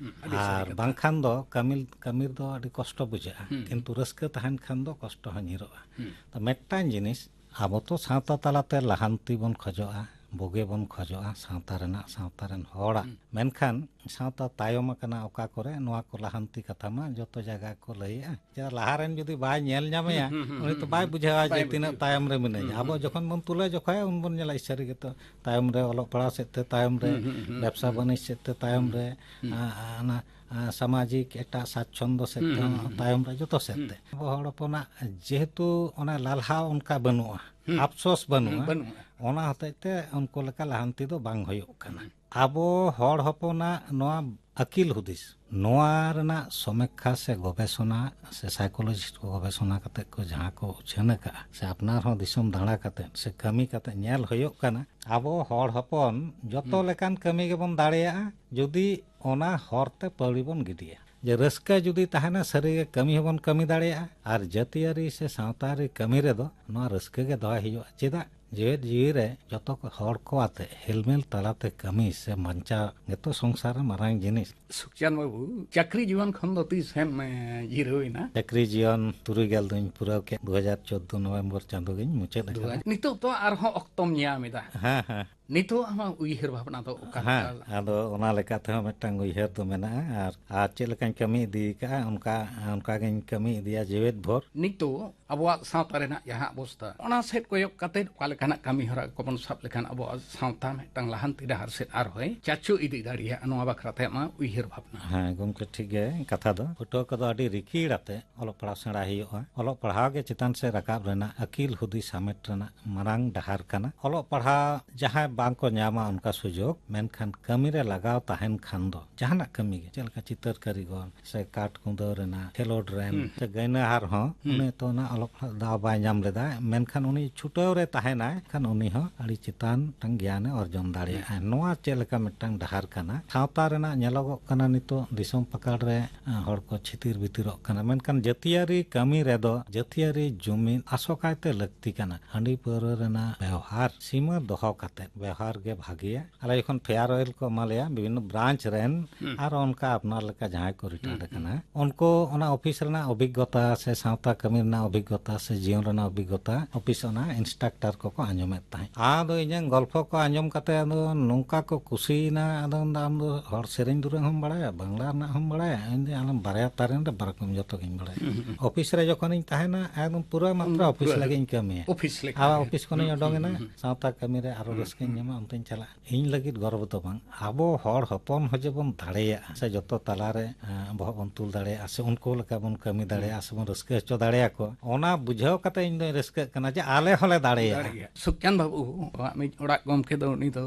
ᱟᱹᱰᱤ ᱥᱟᱹᱨᱤ ᱟᱨ ᱠᱟᱛᱷᱟ᱾ ᱵᱟᱝᱠᱷᱟᱱ ᱫᱚ ᱠᱟᱹᱢᱤ, ᱠᱟᱹᱢᱤ ᱨᱮᱫᱚ ᱟᱹᱰᱤ ᱠᱚᱥᱴᱚ ᱵᱩᱡᱷᱟᱹᱜᱼᱟ, ᱦᱩᱸ᱾ ᱠᱤᱱᱛᱩ ᱨᱟᱹᱥᱠᱟᱹ ᱛᱟᱦᱮᱱ ᱠᱷᱟᱱ ᱫᱚ ᱠᱚᱥᱴᱚ ᱦᱚᱸ ᱧᱤᱨᱚᱜᱼᱟ᱾ ᱦᱩᱸ᱾ ᱛᱚ ᱢᱤᱫᱴᱟᱝ ᱡᱤᱱᱤᱥ, ᱟᱵᱚ ᱛᱚ ᱥᱟᱶᱛᱟ ᱛᱟᱞᱟᱛᱮ ᱞᱟᱦᱟᱱᱛᱤ ᱵᱚᱱ ᱠᱷᱚᱡᱚᱜᱼᱟ, ᱵᱩᱜᱤ ᱵᱚᱱ ᱠᱷᱚᱡᱚᱜᱼᱟ ᱥᱟᱶᱛᱟ ᱨᱮᱱᱟᱜ, ᱥᱟᱶᱛᱟ ᱨᱮᱱ ᱦᱚᱲᱟᱜ᱾ ᱦᱩᱸ᱾ ᱢᱮᱱᱠᱷᱟᱱ ᱥᱟᱶᱛᱟ ᱛᱟᱭᱚᱢ ᱟᱠᱟᱱᱟ ᱚᱠᱟ ᱠᱚᱨᱮ, ᱱᱚᱣᱟ ᱠᱚ ᱞᱟᱦᱟᱱᱛᱤ ᱠᱟᱛᱷᱟ ᱢᱟ ᱡᱚᱛᱚ ᱡᱟᱭᱜᱟ ᱠᱚ ᱞᱟᱹᱭᱮᱜᱼᱟ᱾ ᱪᱮᱫᱟᱜ, ᱞᱟᱦᱟ ᱨᱮᱱ ᱡᱩᱫᱤ ᱵᱟᱭ ᱧᱮᱞ ᱧᱟᱢᱮᱭᱟ, ᱦᱩᱸ, ᱦᱩᱸ, ᱦᱩᱸ, ᱩᱱᱤ ᱛᱚ ᱦᱩᱸ, ᱵᱟᱭ ᱦᱩᱸ᱾ ᱵᱩᱡᱷᱟᱹᱣᱟ ᱡᱮ ᱵᱟᱭ ᱛᱤᱱᱟᱹᱜ ᱵᱩᱡᱷᱟᱹᱣᱟ᱾ ᱛᱟᱭᱚᱢ ᱨᱮ ᱢᱤᱱᱟᱹᱧᱟ᱾ ᱦᱩᱸ, ᱟᱵᱚ ᱦᱩᱸ, ᱡᱚᱠᱷᱚᱱ ᱵᱚᱱ ᱛᱩᱞᱟᱹ ᱡᱚᱠᱷᱟᱭᱟ, ᱩᱱ ᱵᱚᱱ ᱧᱮᱞᱟ, ᱤᱥ, ᱥᱟᱹᱨᱤ ᱜᱮᱛᱚ ᱛᱟᱭᱚᱢ ᱨᱮ, ᱚᱞᱚᱜ ᱯᱟᱲᱦᱟᱣ ᱥᱮᱫ ᱛᱮ ᱛᱟᱭᱚᱢ ᱨᱮ, ᱦᱩᱸ, ᱦᱩᱸ, ᱦᱩᱸ, ᱵᱮᱵᱽᱥᱟ ᱦᱩᱸ᱾ ᱵᱟᱹᱱᱤᱡᱽ ᱥᱮᱫ ᱛᱮ ᱛᱟᱭᱚᱢ ᱦᱩᱸ, ᱨᱮ, ᱦᱩᱸ᱾ ᱟ, ᱟ, ᱚᱱᱟ, ᱟ, ᱥᱟᱢᱟᱡᱤᱠ ᱮᱴᱟᱜ ᱥᱟᱪᱪᱷᱚᱱᱫᱚ ᱥᱮᱫ ᱦᱩᱸ, ᱛᱮᱦᱚᱸ ᱦᱩᱸ, ᱦᱩᱸ, ᱛᱟᱭᱚᱢ ᱨᱮ, ᱡᱚᱛᱚ ᱥᱮᱫ ᱦᱩᱸ᱾ ᱛᱮ᱾ ᱟᱵᱚ ᱦᱚᱲ ᱦᱚᱯᱚᱱᱟᱜ ᱡᱮᱦᱮᱛᱩ ᱚᱱᱟ ᱞᱟᱞᱦᱟ ᱚᱱᱠᱟ ᱵᱟᱹᱱᱩᱜᱼᱟ, ᱦᱩᱸ᱾ ᱟᱯᱥᱳᱥ ᱵᱟᱹᱱᱩᱜᱼᱟ, ᱦᱩᱸ, ᱵᱟᱹᱱᱩᱜᱼᱟ᱾ ᱚᱱᱟ ᱦᱚᱛᱮᱡ ᱛᱮ ᱩᱱᱠᱩ ᱞᱮᱠᱟ ᱞᱟᱦᱟᱱᱛᱤ ᱫᱚ ᱵᱟᱝ ᱦᱩᱭᱩᱜ ᱠᱟᱱᱟ᱾ ᱦᱩᱸ᱾ ᱟᱵᱚ ᱦᱚᱲ ᱦᱚᱯᱚᱱᱟᱜ ᱱᱚᱣᱟ ᱟᱹᱠᱤᱞ ᱦᱩᱫᱤᱥ, ᱱᱚᱣᱟ ᱨᱮᱱᱟᱜ ᱥᱚᱢᱤᱠᱠᱷᱟ ᱥᱮ ᱜᱚᱵᱮᱥᱚᱱᱟ ᱥᱮ ᱥᱟᱭᱠᱳᱞᱚᱡᱤᱥᱴ ᱠᱚ ᱜᱚᱵᱮᱥᱚᱱᱟ ᱠᱟᱛᱮ ᱠᱚ ᱡᱟᱦᱟᱸ ᱠᱚ ᱩᱪᱷᱟᱹᱱ ᱟᱠᱟᱫᱼᱟ, ᱥᱮ ᱟᱯᱱᱟᱨ ᱦᱚᱸ ᱫᱤᱥᱚᱢ ᱫᱟᱬᱟ ᱠᱟᱛᱮ ᱥᱮ ᱠᱟᱹᱢᱤ ᱠᱟᱛᱮ ᱧᱮᱞ ᱦᱩᱭᱩᱜ ᱠᱟᱱᱟ, ᱟᱵᱚ ᱦᱚᱲ ᱦᱚᱯᱚᱱ ᱡᱚᱛᱚ ᱦᱩᱸ᱾ ᱞᱮᱠᱟᱱ ᱠᱟᱹᱢᱤ ᱜᱮᱵᱚᱱ ᱫᱟᱲᱮᱭᱟᱜᱼᱟ, ᱡᱩᱫᱤ ᱚᱱᱟ ᱦᱚᱨ ᱛᱮ ᱯᱟᱹᱣᱲᱤ ᱵᱚᱱ ᱜᱤᱰᱤᱭᱟ᱾ ᱡᱮ ᱨᱟᱹᱥᱠᱟᱹ ᱡᱩᱫᱤ ᱛᱟᱦᱮᱱᱟ, ᱥᱟᱹᱨᱤᱜᱮ ᱠᱟᱹᱢᱤ ᱦᱚᱸᱵᱚᱱ ᱠᱟᱹᱢᱤ ᱫᱟᱲᱮᱭᱟᱜᱼᱟ, ᱟᱨ ᱡᱟᱹᱛᱤᱭᱟᱹᱨᱤ ᱥᱮ ᱥᱟᱶᱛᱟᱨᱤ ᱠᱟᱹᱢᱤ ᱨᱮᱫᱚ ᱱᱚᱣᱟ ᱨᱟᱹᱥᱠᱟᱹ ᱜᱮ ᱫᱚᱦᱚᱭ ᱦᱩᱭᱩᱜᱼᱟ᱾ ᱪᱮᱫᱟᱜ? ᱡᱮᱣᱮᱫ ᱡᱤᱣᱤ ᱨᱮ ᱡᱚᱛᱚ ᱠᱚ ᱦᱚᱲ ᱠᱚ ᱟᱛᱮ ᱦᱮᱞᱢᱮᱞ ᱛᱟᱞᱟᱛᱮ ᱠᱟᱹᱢᱤ ᱥᱮ ᱵᱟᱧᱪᱟᱣ ᱜᱮᱛᱚ ᱥᱚᱝᱥᱟᱨ ᱨᱮ ᱢᱟᱨᱟᱝ ᱡᱤᱱᱤᱥ᱾ ᱥᱩᱠᱪᱟᱸᱫ ᱵᱟᱹᱵᱩ, ᱪᱟᱹᱠᱨᱤ ᱡᱤᱭᱚᱱ ᱠᱷᱚᱱ ᱫᱚ ᱛᱤᱥ ᱮᱢ, ᱮ, ᱡᱤᱨᱟᱹᱣ ᱮᱱᱟ? ᱪᱟᱹᱠᱨᱤ ᱡᱤᱭᱚᱱ ᱛᱩᱨᱩᱭ ᱜᱮᱞ ᱫᱩᱧ ᱯᱩᱨᱟᱹᱣ ᱠᱮᱫ, ᱫᱩ ᱦᱟᱡᱟᱨ ᱪᱳᱫᱫᱳ ᱱᱚᱵᱷᱮᱢᱵᱚᱨ ᱪᱟᱸᱫᱳ ᱜᱤᱧ ᱢᱩᱪᱟᱹᱫ ᱟᱠᱟᱫᱟ᱾ ᱱᱤᱛᱚᱜ ᱛᱚ ᱟᱨᱦᱚᱸ ᱚᱠᱛᱚᱢ ᱧᱟᱢ ᱮᱫᱟ᱾ ᱦᱮᱸ, ᱦᱮᱸ᱾ ᱱᱤᱛᱚᱜ ᱟᱢᱟᱜ ᱩᱭᱦᱟᱹᱨ ᱵᱷᱟᱵᱽᱱᱟ ᱫᱚ ᱚᱠᱟ ᱦᱮᱸ, ᱞᱮᱠᱟ? ᱟᱫᱚ ᱚᱱᱟ ᱞᱮᱠᱟ ᱛᱮᱦᱚᱸ ᱢᱤᱫᱴᱟᱝ ᱩᱭᱦᱟᱹᱨ ᱫᱚ ᱢᱮᱱᱟᱜᱼᱟ, ᱟᱨ, ᱟᱨ ᱪᱮᱫ ᱞᱮᱠᱟᱧ ᱠᱟᱹᱢᱤ ᱤᱫᱤ ᱟᱠᱟᱫᱼᱟ, ᱚᱱᱠᱟ, ᱚᱱᱠᱟ ᱜᱤᱧ ᱠᱟᱹᱢᱤ ᱤᱫᱤᱭᱟ ᱡᱮᱣᱮᱫ ᱵᱷᱳᱨ᱾ ᱱᱤᱛᱚᱜ ᱟᱵᱚᱣᱟᱜ ᱥᱟᱶᱛᱟ ᱨᱮᱱᱟᱜ ᱡᱟᱦᱟᱸ ᱚᱵᱚᱥᱛᱟ, ᱚᱱᱟ ᱥᱮᱫ ᱠᱚᱭᱚᱜ ᱠᱟᱛᱮ ᱚᱠᱟ ᱞᱮᱠᱟᱱᱟᱜ ᱠᱟᱹᱢᱤ ᱦᱚᱨᱟ ᱠᱚᱵᱚᱱ ᱥᱟᱵ ᱞᱮᱠᱷᱟᱱ ᱟᱵᱚᱣᱟᱜ ᱥᱟᱶᱛᱟ ᱢᱤᱫᱴᱟᱝ ᱞᱟᱦᱟᱱᱛᱤ ᱰᱟᱦᱟᱨ ᱥᱮᱫ ᱟᱨᱦᱚᱸᱭ ᱪᱟᱪᱳ ᱤᱫᱤ ᱫᱟᱲᱮᱭᱟᱜᱼᱟ, ᱱᱚᱣᱟ ᱵᱟᱠᱷᱨᱟ ᱛᱮ ᱟᱢᱟᱜ ᱩᱭᱦᱟᱹᱨ ᱵᱷᱟᱵᱽᱱᱟ? ᱦᱮᱸ ᱜᱚᱢᱠᱮ, ᱴᱷᱤᱠ ᱜᱮ ᱠᱟᱛᱷᱟ ᱫᱚ᱾ ᱯᱟᱹᱴᱷᱩᱣᱟᱹ ᱠᱚᱫᱚ ᱟᱹᱰᱤ ᱨᱤᱠᱤᱲ ᱟᱛᱮ ᱚᱞᱚᱜ ᱯᱟᱲᱦᱟᱣ ᱥᱮᱬᱟ ᱦᱩᱭᱩᱜᱼᱟ᱾ ᱚᱞᱚᱜ ᱯᱟᱲᱦᱟᱣ ᱜᱮ ᱪᱮᱛᱟᱱ ᱥᱮᱫ ᱨᱟᱠᱟᱵ ᱨᱮᱱᱟᱜ, ᱟᱹᱠᱤᱞ ᱦᱩᱫᱤᱥ ᱦᱟᱢᱮᱴ ᱨᱮᱱᱟᱜ ᱢᱟᱨᱟᱝ ᱰᱟᱦᱟᱨ ᱠᱟᱱᱟ᱾ ᱚᱞᱚᱜ ᱯᱟᱲᱦᱟᱣ ᱡᱟᱦᱟᱸᱭ ᱵᱟᱝ ᱠᱚ ᱧᱟᱢᱟ ᱚᱱᱠᱟ ᱥᱩᱡᱳᱜᱽ, ᱢᱮᱱᱠᱷᱟᱱ ᱠᱟᱹᱢᱤ ᱨᱮ ᱞᱟᱜᱟᱣ ᱛᱟᱦᱮᱱ ᱠᱷᱟᱱ ᱫᱚ, ᱡᱟᱦᱟᱱᱟᱜ ᱠᱟᱹᱢᱤ ᱜᱮ, ᱪᱮᱫ ᱞᱮᱠᱟ ᱪᱤᱛᱟᱹᱨ ᱠᱟᱹᱨᱤᱜᱚᱞ ᱥᱮ ᱠᱟᱴ ᱠᱩᱸᱫᱟᱹᱣ ᱨᱮᱱᱟᱜ, ᱠᱷᱮᱞᱳᱰ ᱨᱮᱱ ᱦᱩᱸ᱾ ᱥᱮ ᱜᱟᱭᱱᱟᱦᱟᱨ ᱦᱚᱸ, ᱦᱩᱸ᱾ ᱩᱱᱤ ᱛᱚ ᱚᱱᱟ ᱚᱞᱚᱜ ᱯᱟᱲᱦᱟᱜ ᱫᱟᱣ ᱵᱟᱭ ᱧᱟᱢ ᱞᱮᱫᱟ, ᱢᱮᱱᱠᱷᱟᱱ ᱩᱱᱤ ᱪᱷᱩᱴᱟᱹᱣ ᱨᱮ ᱛᱟᱦᱮᱱᱟᱭ, ᱠᱷᱟᱱ ᱩᱱᱤ ᱦᱚᱸ ᱟᱹᱰᱤ ᱪᱮᱛᱟᱱ ᱢᱤᱫᱴᱟᱝ ᱜᱮᱭᱟᱱᱮ ᱚᱨᱡᱚᱱ ᱫᱟᱲᱮᱭᱟᱜᱼᱟ᱾ ᱦᱩᱸ᱾ ᱱᱚᱣᱟ ᱪᱮᱫ ᱞᱮᱠᱟ ᱢᱤᱫᱴᱟᱝ ᱰᱟᱦᱟᱨ ᱠᱟᱱᱟ? ᱥᱟᱶᱛᱟ ᱨᱮᱱᱟᱜ ᱧᱮᱞᱚᱜᱚᱜ ᱠᱟᱱᱟ ᱱᱤᱛᱚᱜ ᱫᱤᱥᱚᱢ ᱯᱟᱠᱟᱲ ᱨᱮ, ᱟᱸ, ᱦᱚᱲ ᱠᱚ ᱪᱷᱤᱛᱤᱨ ᱵᱷᱤᱛᱤᱨᱚᱜ ᱠᱟᱱᱟ, ᱢᱮᱱᱠᱷᱟᱱ ᱡᱟᱹᱛᱤᱭᱟᱹᱨᱤ ᱠᱟᱹᱢᱤ ᱨᱮᱫᱚ ᱡᱟᱹᱛᱤᱭᱟᱹᱨᱤ ᱡᱩᱢᱤᱫ ᱟᱥᱚᱠᱟᱭᱛᱮ ᱞᱟᱹᱠᱛᱤ ᱠᱟᱱᱟ᱾ ᱦᱟᱺᱰᱤ ᱯᱟᱹᱣᱨᱟᱹ ᱨᱮᱱᱟᱜ ᱵᱮᱣᱦᱟᱨ ᱥᱤᱢᱟᱹ ᱫᱚᱦᱚ ᱠᱟᱛᱮ ᱵᱮᱣᱦᱟᱨ ᱜᱮ ᱵᱷᱟᱜᱮᱭᱟ᱾ ᱟᱞᱮ ᱡᱚᱠᱷᱚᱱ ᱯᱷᱮᱭᱟᱨᱣᱮᱞ ᱠᱚ ᱮᱢᱟ ᱞᱮᱭᱟ ᱵᱤᱵᱷᱤᱱᱱᱚ ᱵᱨᱟᱧᱪ ᱨᱮᱱ, ᱦᱩᱸ᱾ ᱟᱨ ᱚᱱᱠᱟ ᱟᱯᱱᱟᱨ ᱞᱮᱠᱟ ᱡᱟᱦᱟᱸᱭ ᱠᱚ ᱨᱤᱴᱟᱭᱟᱨ ᱦᱩᱸ, ᱟᱠᱟᱱᱟ, ᱩᱱᱠᱩ ᱚᱱᱟ ᱚᱯᱷᱤᱥ ᱨᱮᱱᱟᱜ ᱚᱵᱷᱤᱜᱽᱜᱚᱛᱟ ᱥᱮ ᱥᱟᱶᱛᱟ ᱠᱟᱹᱢᱤ ᱨᱮᱱᱟᱜ ᱚᱵᱷᱤᱜᱽᱜᱚᱛᱟ ᱥᱮ ᱡᱤᱭᱚᱱ ᱨᱮᱱᱟᱜ ᱚᱵᱷᱤᱜᱽᱜᱚᱛᱟ ᱚᱯᱷᱤᱥ ᱚᱱᱟ ᱤᱱᱥᱴᱨᱟᱠᱴᱟᱨ ᱠᱚᱠᱚ ᱟᱸᱡᱚᱢᱮᱫ ᱛᱟᱦᱮᱸᱫ᱾ ᱟᱫᱚ ᱤᱧᱟᱹᱜ ᱜᱚᱞᱯᱷᱚ ᱠᱚ ᱟᱸᱡᱚᱢ ᱠᱟᱛᱮ ᱟᱫᱚ ᱱᱚᱝᱠᱟ ᱠᱚ ᱠᱩᱥᱤᱭᱮᱱᱟ, ᱟᱫᱚ ᱢᱮᱱᱫᱟ, "ᱟᱢ ᱫᱚ ᱦᱚᱲ ᱥᱮᱨᱮᱧ ᱫᱩᱨᱟᱹᱝ ᱦᱚᱸᱢ ᱵᱟᱲᱟᱭᱟ, ᱵᱟᱝᱞᱟ ᱨᱮᱱᱟᱜ ᱦᱚᱸᱢ ᱵᱟᱲᱟᱭᱟ?" ᱤᱧ ᱫᱚ ᱟᱞᱚᱢ ᱵᱟᱨᱭᱟ ᱛᱟᱨᱮᱱ ᱨᱮ ᱵᱟᱨ ᱨᱚᱠᱚᱢ ᱡᱚᱛᱚ ᱜᱤᱧ ᱵᱟᱲᱟᱭᱟ᱾ ᱦᱩᱸ, ᱦᱩᱸ᱾ ᱚᱯᱷᱤᱥ ᱨᱮ ᱡᱚᱠᱷᱚᱱᱤᱧ ᱛᱟᱦᱮᱱᱟ, ᱮᱠᱫᱚᱢ ᱯᱩᱨᱟᱹ ᱢᱟᱛᱨᱟ ᱚᱯᱷᱤᱥ ᱯᱩᱨᱟᱹ ᱞᱟᱹᱜᱤᱫ ᱤᱧ ᱠᱟᱹᱢᱤᱭᱟ᱾ ᱚᱯᱷᱤᱥ ᱞᱮᱠᱟ ᱟᱨ ᱜᱮ᱾ ᱚᱯᱷᱤᱥ ᱠᱷᱚᱱᱤᱧ ᱦᱩᱸ, ᱚᱰᱚᱝ ᱦᱩᱸ, ᱮᱱᱟ, ᱦᱩᱸ, ᱦᱩᱸ᱾ ᱥᱟᱶᱛᱟ ᱠᱟᱹᱢᱤ ᱨᱮ ᱟᱨᱚ ᱦᱩᱸ, ᱨᱟᱹᱥᱠᱟᱹᱧ ᱦᱩᱸ, ᱧᱟᱢᱟ, ᱚᱱᱛᱮᱧ ᱪᱟᱞᱟᱜᱼᱟ᱾ ᱤᱧ ᱞᱟᱹᱜᱤᱫ ᱜᱚᱨᱚᱵᱽ ᱫᱚ ᱵᱟᱝ, ᱟᱵᱚ ᱦᱚᱲ ᱦᱚᱯᱚᱱ ᱦᱚᱸ ᱡᱮᱵᱚᱱ ᱫᱟᱲᱮᱭᱟᱜᱼᱟ, ᱥᱮ ᱡᱚᱛᱚ ᱛᱟᱞᱟᱨᱮ, ᱮᱸ, ᱵᱚᱦᱚᱜ ᱵᱚᱱ ᱛᱩᱞ ᱫᱟᱲᱮᱭᱟᱜᱼᱟ, ᱥᱮ ᱩᱱᱠᱩ ᱞᱮᱠᱟ ᱵᱚᱱ ᱠᱟᱹᱢᱤ ᱫᱟᱲᱮᱭᱟᱜᱼᱟ, ᱦᱩᱸ᱾ ᱥᱮ ᱵᱚᱱ ᱨᱟᱹᱥᱠᱟᱹ ᱦᱚᱪᱚ ᱫᱟᱲᱮᱭᱟᱠᱚᱣᱟ, ᱚᱱᱟ ᱵᱩᱡᱷᱟᱹᱣ ᱠᱟᱛᱮ ᱤᱧ ᱫᱚᱧ ᱨᱟᱹᱥᱠᱟᱹᱜ ᱠᱟᱱᱟ ᱡᱮ ᱟᱞᱮ ᱦᱚᱸᱞᱮ ᱫᱟᱲᱮᱭᱟᱜᱼᱟ᱾ ᱫᱟᱲᱮᱭᱟᱜᱼᱟ᱾ ᱥᱩᱠᱪᱟᱸᱫ ᱵᱟᱹᱵᱩ, ᱟᱢᱤᱡ ᱚᱲᱟᱜ ᱜᱚᱢᱠᱮ ᱫᱚ ᱩᱱᱤ ᱫᱚ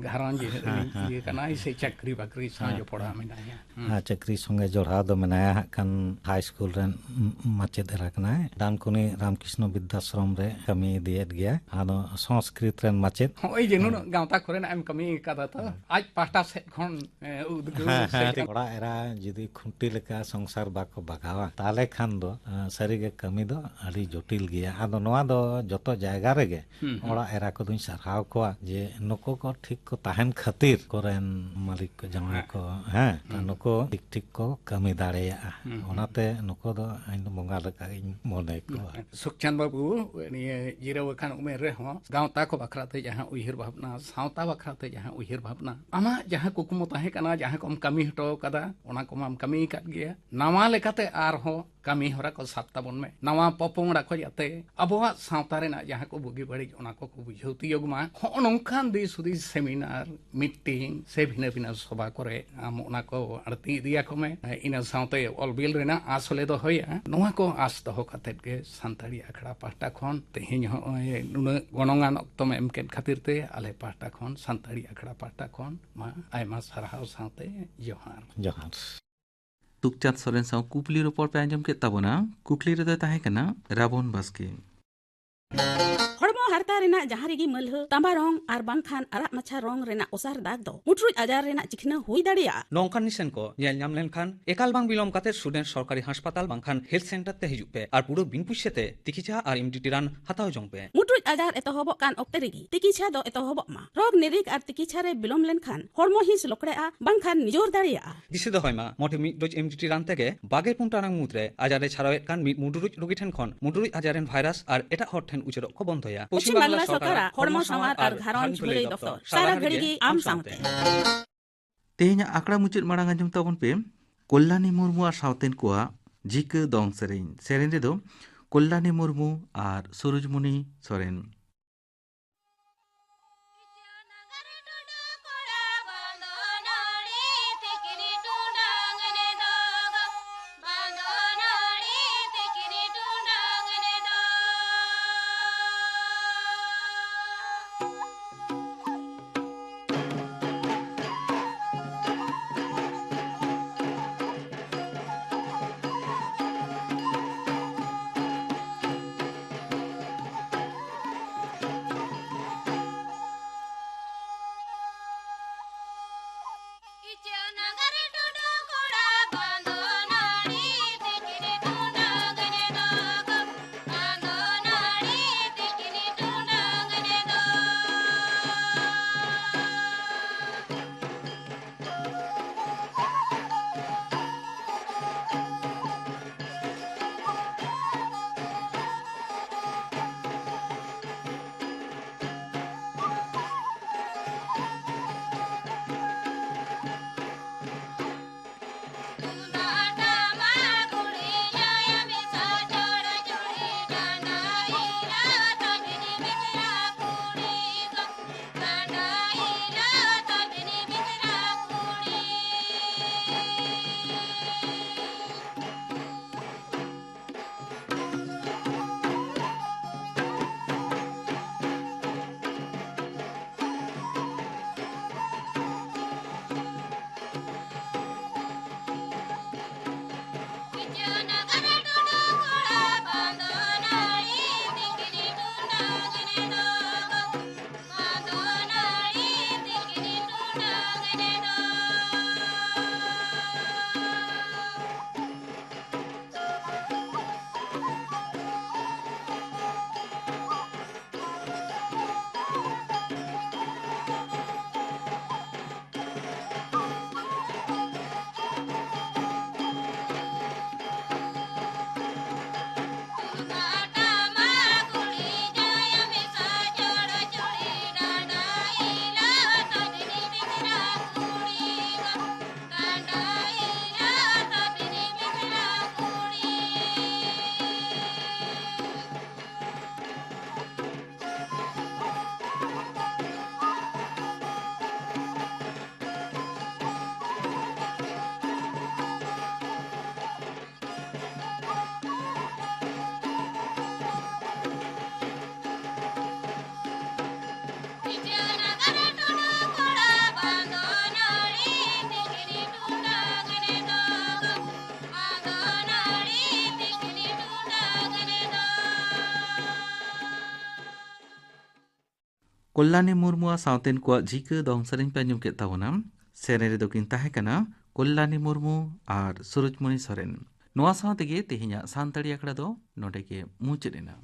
ᱜᱷᱟᱨᱚᱸᱡᱽ ᱦᱮᱸ, ᱦᱮᱸ, ᱤᱭᱟᱹ ᱦᱮᱸ, ᱠᱟᱱᱟᱭ ᱦᱮᱸ᱾ ᱥᱮ ᱪᱟᱹᱠᱨᱤ ᱵᱟᱹᱠᱨᱤ ᱥᱟᱶ ᱦᱮᱸ, ᱡᱚᱯᱲᱟᱣ ᱦᱮᱸ᱾ ᱢᱮᱱᱟᱭᱟ? ᱦᱩᱸ᱾ ᱟᱨ ᱪᱟᱹᱠᱨᱤ ᱥᱚᱸᱜᱮ ᱡᱚᱲᱟᱣ ᱫᱚ ᱢᱮᱱᱟᱭᱟ ᱦᱟᱸᱜ ᱠᱷᱟᱱ ᱦᱟᱭ ᱥᱠᱩᱞ ᱨᱮᱱ ᱢᱟᱪᱮᱫ ᱮᱨᱟ ᱠᱟᱱᱟᱭ᱾ ᱰᱟᱱᱠᱩᱱᱤ ᱨᱟᱢᱠᱨᱤᱥᱱᱚ ᱵᱤᱫᱽᱫᱟᱥᱨᱚᱢ ᱨᱮ ᱠᱟᱹᱢᱤ ᱤᱫᱤᱭᱮᱫ ᱜᱮᱭᱟ᱾ ᱟᱫᱚ ᱥᱚᱝᱥᱠᱨᱤᱛ ᱨᱮᱱ ᱢᱟᱪᱮᱫ᱾ ᱦᱚᱸᱜᱼᱚᱭ ᱡᱮ ᱱᱩᱱᱟᱹᱜ ᱦᱮᱸ᱾ ᱜᱟᱶᱛᱟ ᱠᱚᱨᱮᱱᱟᱜ ᱮᱢ ᱠᱟᱹᱢᱤ ᱠᱟᱫᱟ ᱛᱚ, ᱦᱮᱸ᱾ ᱟᱡ ᱯᱟᱦᱴᱟ ᱥᱮᱫ ᱠᱷᱚᱱ, ᱮ, ᱩᱫᱽᱜᱟᱹᱣ ᱦᱮᱸ, ᱥᱮ ᱦᱮᱸ, ᱪᱮᱫ? ᱚᱲᱟᱜ ᱮᱨᱟ ᱡᱩᱫᱤ ᱠᱷᱩᱱᱴᱤ ᱞᱮᱠᱟ ᱥᱚᱝᱥᱟᱨ ᱵᱟᱠᱚ ᱵᱟᱜᱟᱣᱟ, ᱛᱟᱦᱚᱞᱮ ᱠᱷᱟᱱ ᱫᱚ, ᱮ, ᱥᱟᱹᱨᱤᱜᱮ ᱠᱟᱹᱢᱤ ᱫᱚ ᱟᱹᱰᱤ ᱡᱚᱴᱤᱞ ᱜᱮᱭᱟ᱾ ᱟᱫᱚ ᱱᱚᱣᱟ ᱫᱚ ᱡᱚᱛᱚ ᱡᱟᱭᱜᱟ ᱨᱮᱜᱮ ᱦᱩᱸ, ᱦᱩᱸ᱾ ᱚᱲᱟᱜ ᱮᱨᱟ ᱠᱚᱫᱚᱧ ᱥᱟᱨᱦᱟᱣ ᱠᱚᱣᱟ ᱡᱮ ᱱᱩᱠᱩ ᱠᱚ ᱴᱷᱤᱠ ᱠᱚ ᱛᱟᱦᱮᱱ ᱠᱷᱟᱹᱛᱤᱨ ᱠᱚᱨᱮᱱ ᱢᱟᱹᱞᱤᱠ ᱠᱚ, ᱡᱟᱶᱟᱭ ᱦᱮᱸ᱾ ᱠᱚ, ᱦᱮᱸ, ᱦᱩᱸ᱾ ᱱᱩᱠᱩ ᱴᱷᱤᱠ ᱴᱷᱤᱠ ᱠᱚ ᱠᱟᱹᱢᱤ ᱫᱟᱲᱮᱭᱟᱜᱼᱟ᱾ ᱦᱩᱸ, ᱦᱩᱸ᱾ ᱚᱱᱟᱛᱮ ᱱᱩᱠᱩ ᱫᱚ ᱤᱧ ᱫᱚ ᱵᱚᱸᱜᱟ ᱞᱮᱠᱟᱧ ᱢᱚᱱᱮ ᱠᱚᱣᱟ᱾ ᱥᱩᱠᱪᱟᱸᱫ ᱵᱟᱹᱵᱩ, ᱱᱤᱭᱟᱹ ᱡᱤᱨᱟᱹᱣ ᱟᱠᱟᱱ ᱩᱢᱮᱨ ᱨᱮᱦᱚᱸ ᱜᱟᱶᱛᱟ ᱠᱚ ᱵᱟᱠᱷᱨᱟ ᱛᱮ ᱡᱟᱦᱟᱸ ᱩᱭᱦᱟᱹᱨ ᱵᱷᱟᱵᱽᱱᱟ, ᱥᱟᱶᱛᱟ ᱵᱟᱠᱷᱨᱟ ᱛᱮ ᱡᱟᱦᱟᱸ ᱩᱭᱦᱟᱹᱨ ᱵᱷᱟᱵᱽᱱᱟ, ᱟᱢᱟᱜ ᱡᱟᱦᱟᱸ ᱠᱩᱠᱢᱩ ᱛᱟᱦᱮᱸ ᱠᱟᱱᱟ, ᱡᱟᱦᱟᱸ ᱠᱚᱢ ᱠᱟᱹᱢᱤ ᱦᱚᱴᱚ ᱠᱟᱫᱟ, ᱚᱱᱟ ᱠᱚᱢᱟᱢ ᱠᱟᱹᱢᱤ ᱟᱠᱟᱫ ᱜᱮᱭᱟ᱾ ᱱᱟᱣᱟ ᱞᱮᱠᱟᱛᱮ ᱟᱨᱦᱚᱸ ᱠᱟᱹᱢᱤ ᱦᱚᱨᱟ ᱠᱚ ᱥᱟᱵ ᱛᱟᱵᱚᱱ ᱢᱮ᱾ ᱱᱟᱣᱟ ᱯᱚᱯᱚᱝᱲᱟ ᱠᱚ ᱡᱟᱛᱮ ᱟᱵᱚᱣᱟᱜ ᱥᱟᱶᱛᱟ ᱨᱮᱱᱟᱜ ᱡᱟᱦᱟᱸ ᱠᱚ ᱵᱩᱜᱤ ᱵᱟᱹᱲᱤᱡ, ᱚᱱᱟ ᱠᱚᱠᱚ ᱵᱩᱡᱷᱟᱹᱣ ᱛᱤᱭᱳᱜᱽ ᱢᱟ᱾ ᱦᱚᱸᱜᱼᱚ ᱱᱚᱝᱠᱟᱱ ᱫᱤᱥ ᱦᱩᱫᱤᱥ ᱥᱮᱢᱤᱱᱟᱨ, ᱢᱤᱴᱤᱝ ᱥᱮ ᱵᱷᱤᱱᱟᱹ ᱵᱷᱤᱱᱟᱹ ᱥᱚᱵᱷᱟ ᱠᱚᱨᱮ ᱟᱢ ᱚᱱᱟ ᱠᱚ ᱟᱹᱲᱛᱤ ᱤᱫᱤᱭᱟᱠᱚ ᱢᱮ᱾ ᱤᱱᱟᱹ ᱥᱟᱶᱛᱮ ᱚᱞ ᱵᱤᱞ ᱨᱮᱱᱟᱜ ᱟᱸᱥ ᱦᱚᱞᱮ ᱫᱚᱦᱚᱭᱟ᱾ ᱱᱚᱣᱟ ᱠᱚ ᱟᱸᱥ ᱫᱚᱦᱚ ᱠᱟᱛᱮᱫ ᱜᱮ ᱥᱟᱱᱛᱟᱲᱤ ᱟᱠᱷᱲᱟ ᱯᱟᱦᱴᱟ ᱠᱷᱚᱱ ᱛᱮᱦᱮᱧ ᱦᱚᱸᱜᱼᱚᱭ ᱱᱩᱱᱟᱹᱜ ᱜᱚᱱᱚᱝᱟᱱ ᱚᱠᱛᱚᱢ ᱮᱢ ᱠᱮᱫ ᱠᱷᱟᱹᱛᱤᱨ ᱛᱮ ᱟᱞᱮ ᱯᱟᱦᱴᱟ ᱠᱷᱚᱱ, ᱥᱟᱱᱛᱟᱲᱤ ᱟᱠᱷᱲᱟ ᱯᱟᱦᱴᱟ ᱠᱷᱚᱱ ᱢᱟ ᱟᱭᱢᱟ ᱥᱟᱨᱦᱟᱣ ᱥᱟᱶᱛᱮ ᱡᱚᱦᱟᱨ᱾ ᱡᱚᱦᱟᱨ᱾ ᱥᱩᱠᱪᱟᱸᱫ ᱥᱚᱨᱮᱱ ᱥᱟᱶ ᱠᱩᱠᱞᱤ ᱨᱚᱯᱚᱲ ᱯᱮ ᱟᱸᱡᱚᱢ ᱠᱮᱫ ᱛᱟᱵᱚᱱᱟ᱾ ᱠᱩᱠᱞᱤ ᱨᱮᱫᱚᱭ ᱛᱟᱦᱮᱸ ᱠᱟᱱᱟ ᱨᱟᱵᱚᱱ ᱵᱟᱥᱠᱮ᱾ ᱦᱚᱲᱢᱚ ᱦᱟᱨᱛᱟ ᱨᱮᱱᱟᱜ ᱡᱟᱦᱟᱸ ᱨᱮᱜᱮ ᱢᱟᱹᱞᱦᱟᱹ, ᱛᱟᱸᱵᱟ ᱨᱚᱝ ᱟᱨ ᱵᱟᱝᱠᱷᱟᱱ ᱟᱨᱟᱜ ᱢᱟᱪᱷᱟ ᱨᱚᱝ ᱨᱮᱱᱟᱜ ᱚᱥᱟᱨ ᱫᱟᱜᱽ ᱫᱚ ᱢᱩᱴᱨᱩᱡ ᱟᱡᱟᱨ ᱨᱮᱱᱟᱜ ᱪᱤᱠᱷᱱᱟᱹ ᱦᱩᱭ ᱫᱟᱲᱮᱭᱟᱜᱼᱟ᱾ ᱱᱚᱝᱠᱟᱱ ᱱᱤᱥᱟᱹᱱ ᱠᱚ ᱧᱮᱞ ᱧᱟᱢ ᱞᱮᱱᱠᱷᱟᱱ ᱮᱠᱟᱞ ᱵᱟᱝ ᱵᱤᱞᱚᱢ ᱠᱟᱛᱮ ᱥᱩᱰᱮᱱ ᱥᱚᱨᱠᱟᱨᱤ ᱦᱟᱥᱯᱟᱛᱟᱞ ᱵᱟᱝᱠᱷᱟᱱ ᱦᱮᱞᱛᱷ ᱥᱮᱱᱴᱟᱨ ᱛᱮ ᱦᱤᱡᱩᱜ ᱯᱮ ᱟᱨ ᱯᱩᱨᱟᱹ ᱵᱤᱱ ᱯᱩᱭᱥᱟᱹ ᱛᱮ ᱛᱤᱠᱤᱪᱷᱟ ᱟᱨ ᱮᱢᱰᱤᱴᱤ ᱨᱟᱱ ᱦᱟᱛᱟᱣ ᱡᱚᱝ ᱯᱮ᱾ ᱢᱩᱴᱨᱩᱡ ᱟᱡᱟᱨ ᱮᱛᱚᱦᱚᱵᱚᱜ ᱠᱟᱱ ᱚᱠᱛᱮ ᱨᱮᱜᱮ ᱛᱤᱠᱤᱪᱷᱟ ᱫᱚ ᱮᱛᱚᱦᱚᱵᱚᱜ ᱢᱟ᱾ ᱨᱳᱜᱽ ᱱᱤᱨᱤᱠ ᱟᱨ ᱛᱤᱠᱤᱪᱷᱟ ᱨᱮ ᱵᱤᱞᱚᱢ ᱞᱮᱱᱠᱷᱟᱱ ᱦᱚᱲᱢᱚ ᱦᱤᱸᱥ ᱞᱚᱠᱲᱮᱜᱼᱟ ᱵᱟᱝᱠᱷᱟᱱ ᱱᱤᱡᱚᱨ ᱫᱟᱲᱮᱭᱟᱜᱼᱟ᱾ ᱫᱤᱥᱟᱹ ᱫᱚᱦᱚᱭ ᱢᱟ, ᱢᱚᱴᱷᱮ ᱢᱤᱫ ᱰᱳᱡᱽ ᱮᱢᱰᱤᱴᱤ ᱨᱟᱱ ᱛᱮᱜᱮ ᱵᱟᱜᱮ ᱯᱩᱱ ᱴᱟᱲᱟᱝ ᱢᱩᱫᱽᱨᱮ ᱟᱡᱟᱨ ᱮ ᱪᱷᱟᱨᱟᱣᱮᱫ ᱠᱟᱱ ᱢᱤᱫ ᱢᱩᱰᱨᱩᱡ ᱨᱳᱜᱤ ᱴᱷᱮᱱ ᱠᱷᱚᱱ ᱢᱩᱰᱨᱩᱡ ᱟᱡᱟᱨ ᱨᱮᱱ ᱵᱷᱟᱭᱨᱟᱥ ᱟᱨ ᱮᱴᱟᱜ ᱦᱚᱲ ᱴᱷᱮᱱ ᱩᱪᱟᱹᱲᱚᱜ ᱠᱚ ᱵᱚᱱᱫᱚᱭᱟ᱾ ᱯᱚᱪᱷᱤᱢ ᱵᱟᱝᱞᱟ ᱥᱚᱨᱠᱟᱨᱟᱜ ᱦᱚᱲᱢᱚ ᱥᱟᱶᱟᱨ ᱟᱨ ᱜᱷᱟᱨᱚᱸᱡᱽ ᱵᱷᱟᱹᱞᱟᱹᱭ ᱫᱚᱯᱛᱚᱨ, ᱥᱟᱨᱟ ᱜᱷᱟᱹᱲᱤ ᱜᱮ ᱟᱢ ᱥᱟᱶᱛᱮ᱾ ᱛᱮᱦᱮᱧᱟᱜ ᱟᱠᱷᱲᱟ ᱢᱩᱪᱟᱹᱫ ᱢᱟᱲᱟᱝ ᱟᱸᱡᱚᱢ ᱛᱟᱵᱚᱱ ᱯᱮ ᱠᱚᱞᱞᱟᱱᱤ ᱢᱩᱨᱢᱩ ᱟᱨ ᱥᱟᱶᱛᱮᱱ ᱠᱚᱣᱟᱜ ᱡᱷᱤᱠᱟᱹ ᱫᱚᱝ ᱥᱮᱨᱮᱧ᱾ ᱥᱮᱨᱮᱧ ᱨᱮᱫᱚ ᱠᱚᱞᱞᱟᱱᱤ ᱢᱩᱨᱢᱩ ᱟᱨ ᱥᱩᱨᱩᱡᱽᱢᱩᱱᱤ ᱥᱚᱨᱮᱱ᱾ ᱠᱚᱞᱞᱟᱱᱤ ᱢᱩᱨᱢᱩ ᱟᱨ ᱥᱟᱶᱛᱮᱱ ᱠᱚᱣᱟᱜ ᱡᱷᱤᱠᱟᱹ ᱫᱚᱝ ᱥᱮᱨᱮᱧ ᱯᱮ ᱟᱸᱡᱚᱢ ᱠᱮᱫ ᱛᱟᱵᱚᱱᱟ᱾ ᱥᱮᱨᱮᱧ ᱨᱮᱫᱚ ᱠᱤᱱ ᱛᱟᱦᱮᱸ ᱠᱟᱱᱟ ᱠᱚᱞᱞᱟᱱᱤ ᱢᱩᱨᱢᱩ ᱟᱨ ᱥᱩᱨᱚᱡᱽᱢᱚᱱᱤ ᱥᱚᱨᱮᱱ᱾ ᱱᱚᱣᱟ ᱥᱟᱶ ᱛᱮᱜᱮ ᱛᱮᱦᱮᱧᱟᱜ ᱥᱟᱱᱛᱟᱲᱤ ᱟᱠᱷᱲᱟ ᱫᱚ ᱱᱚᱰᱮ ᱜᱮ ᱢᱩᱪᱟᱹᱫ ᱮᱱᱟ᱾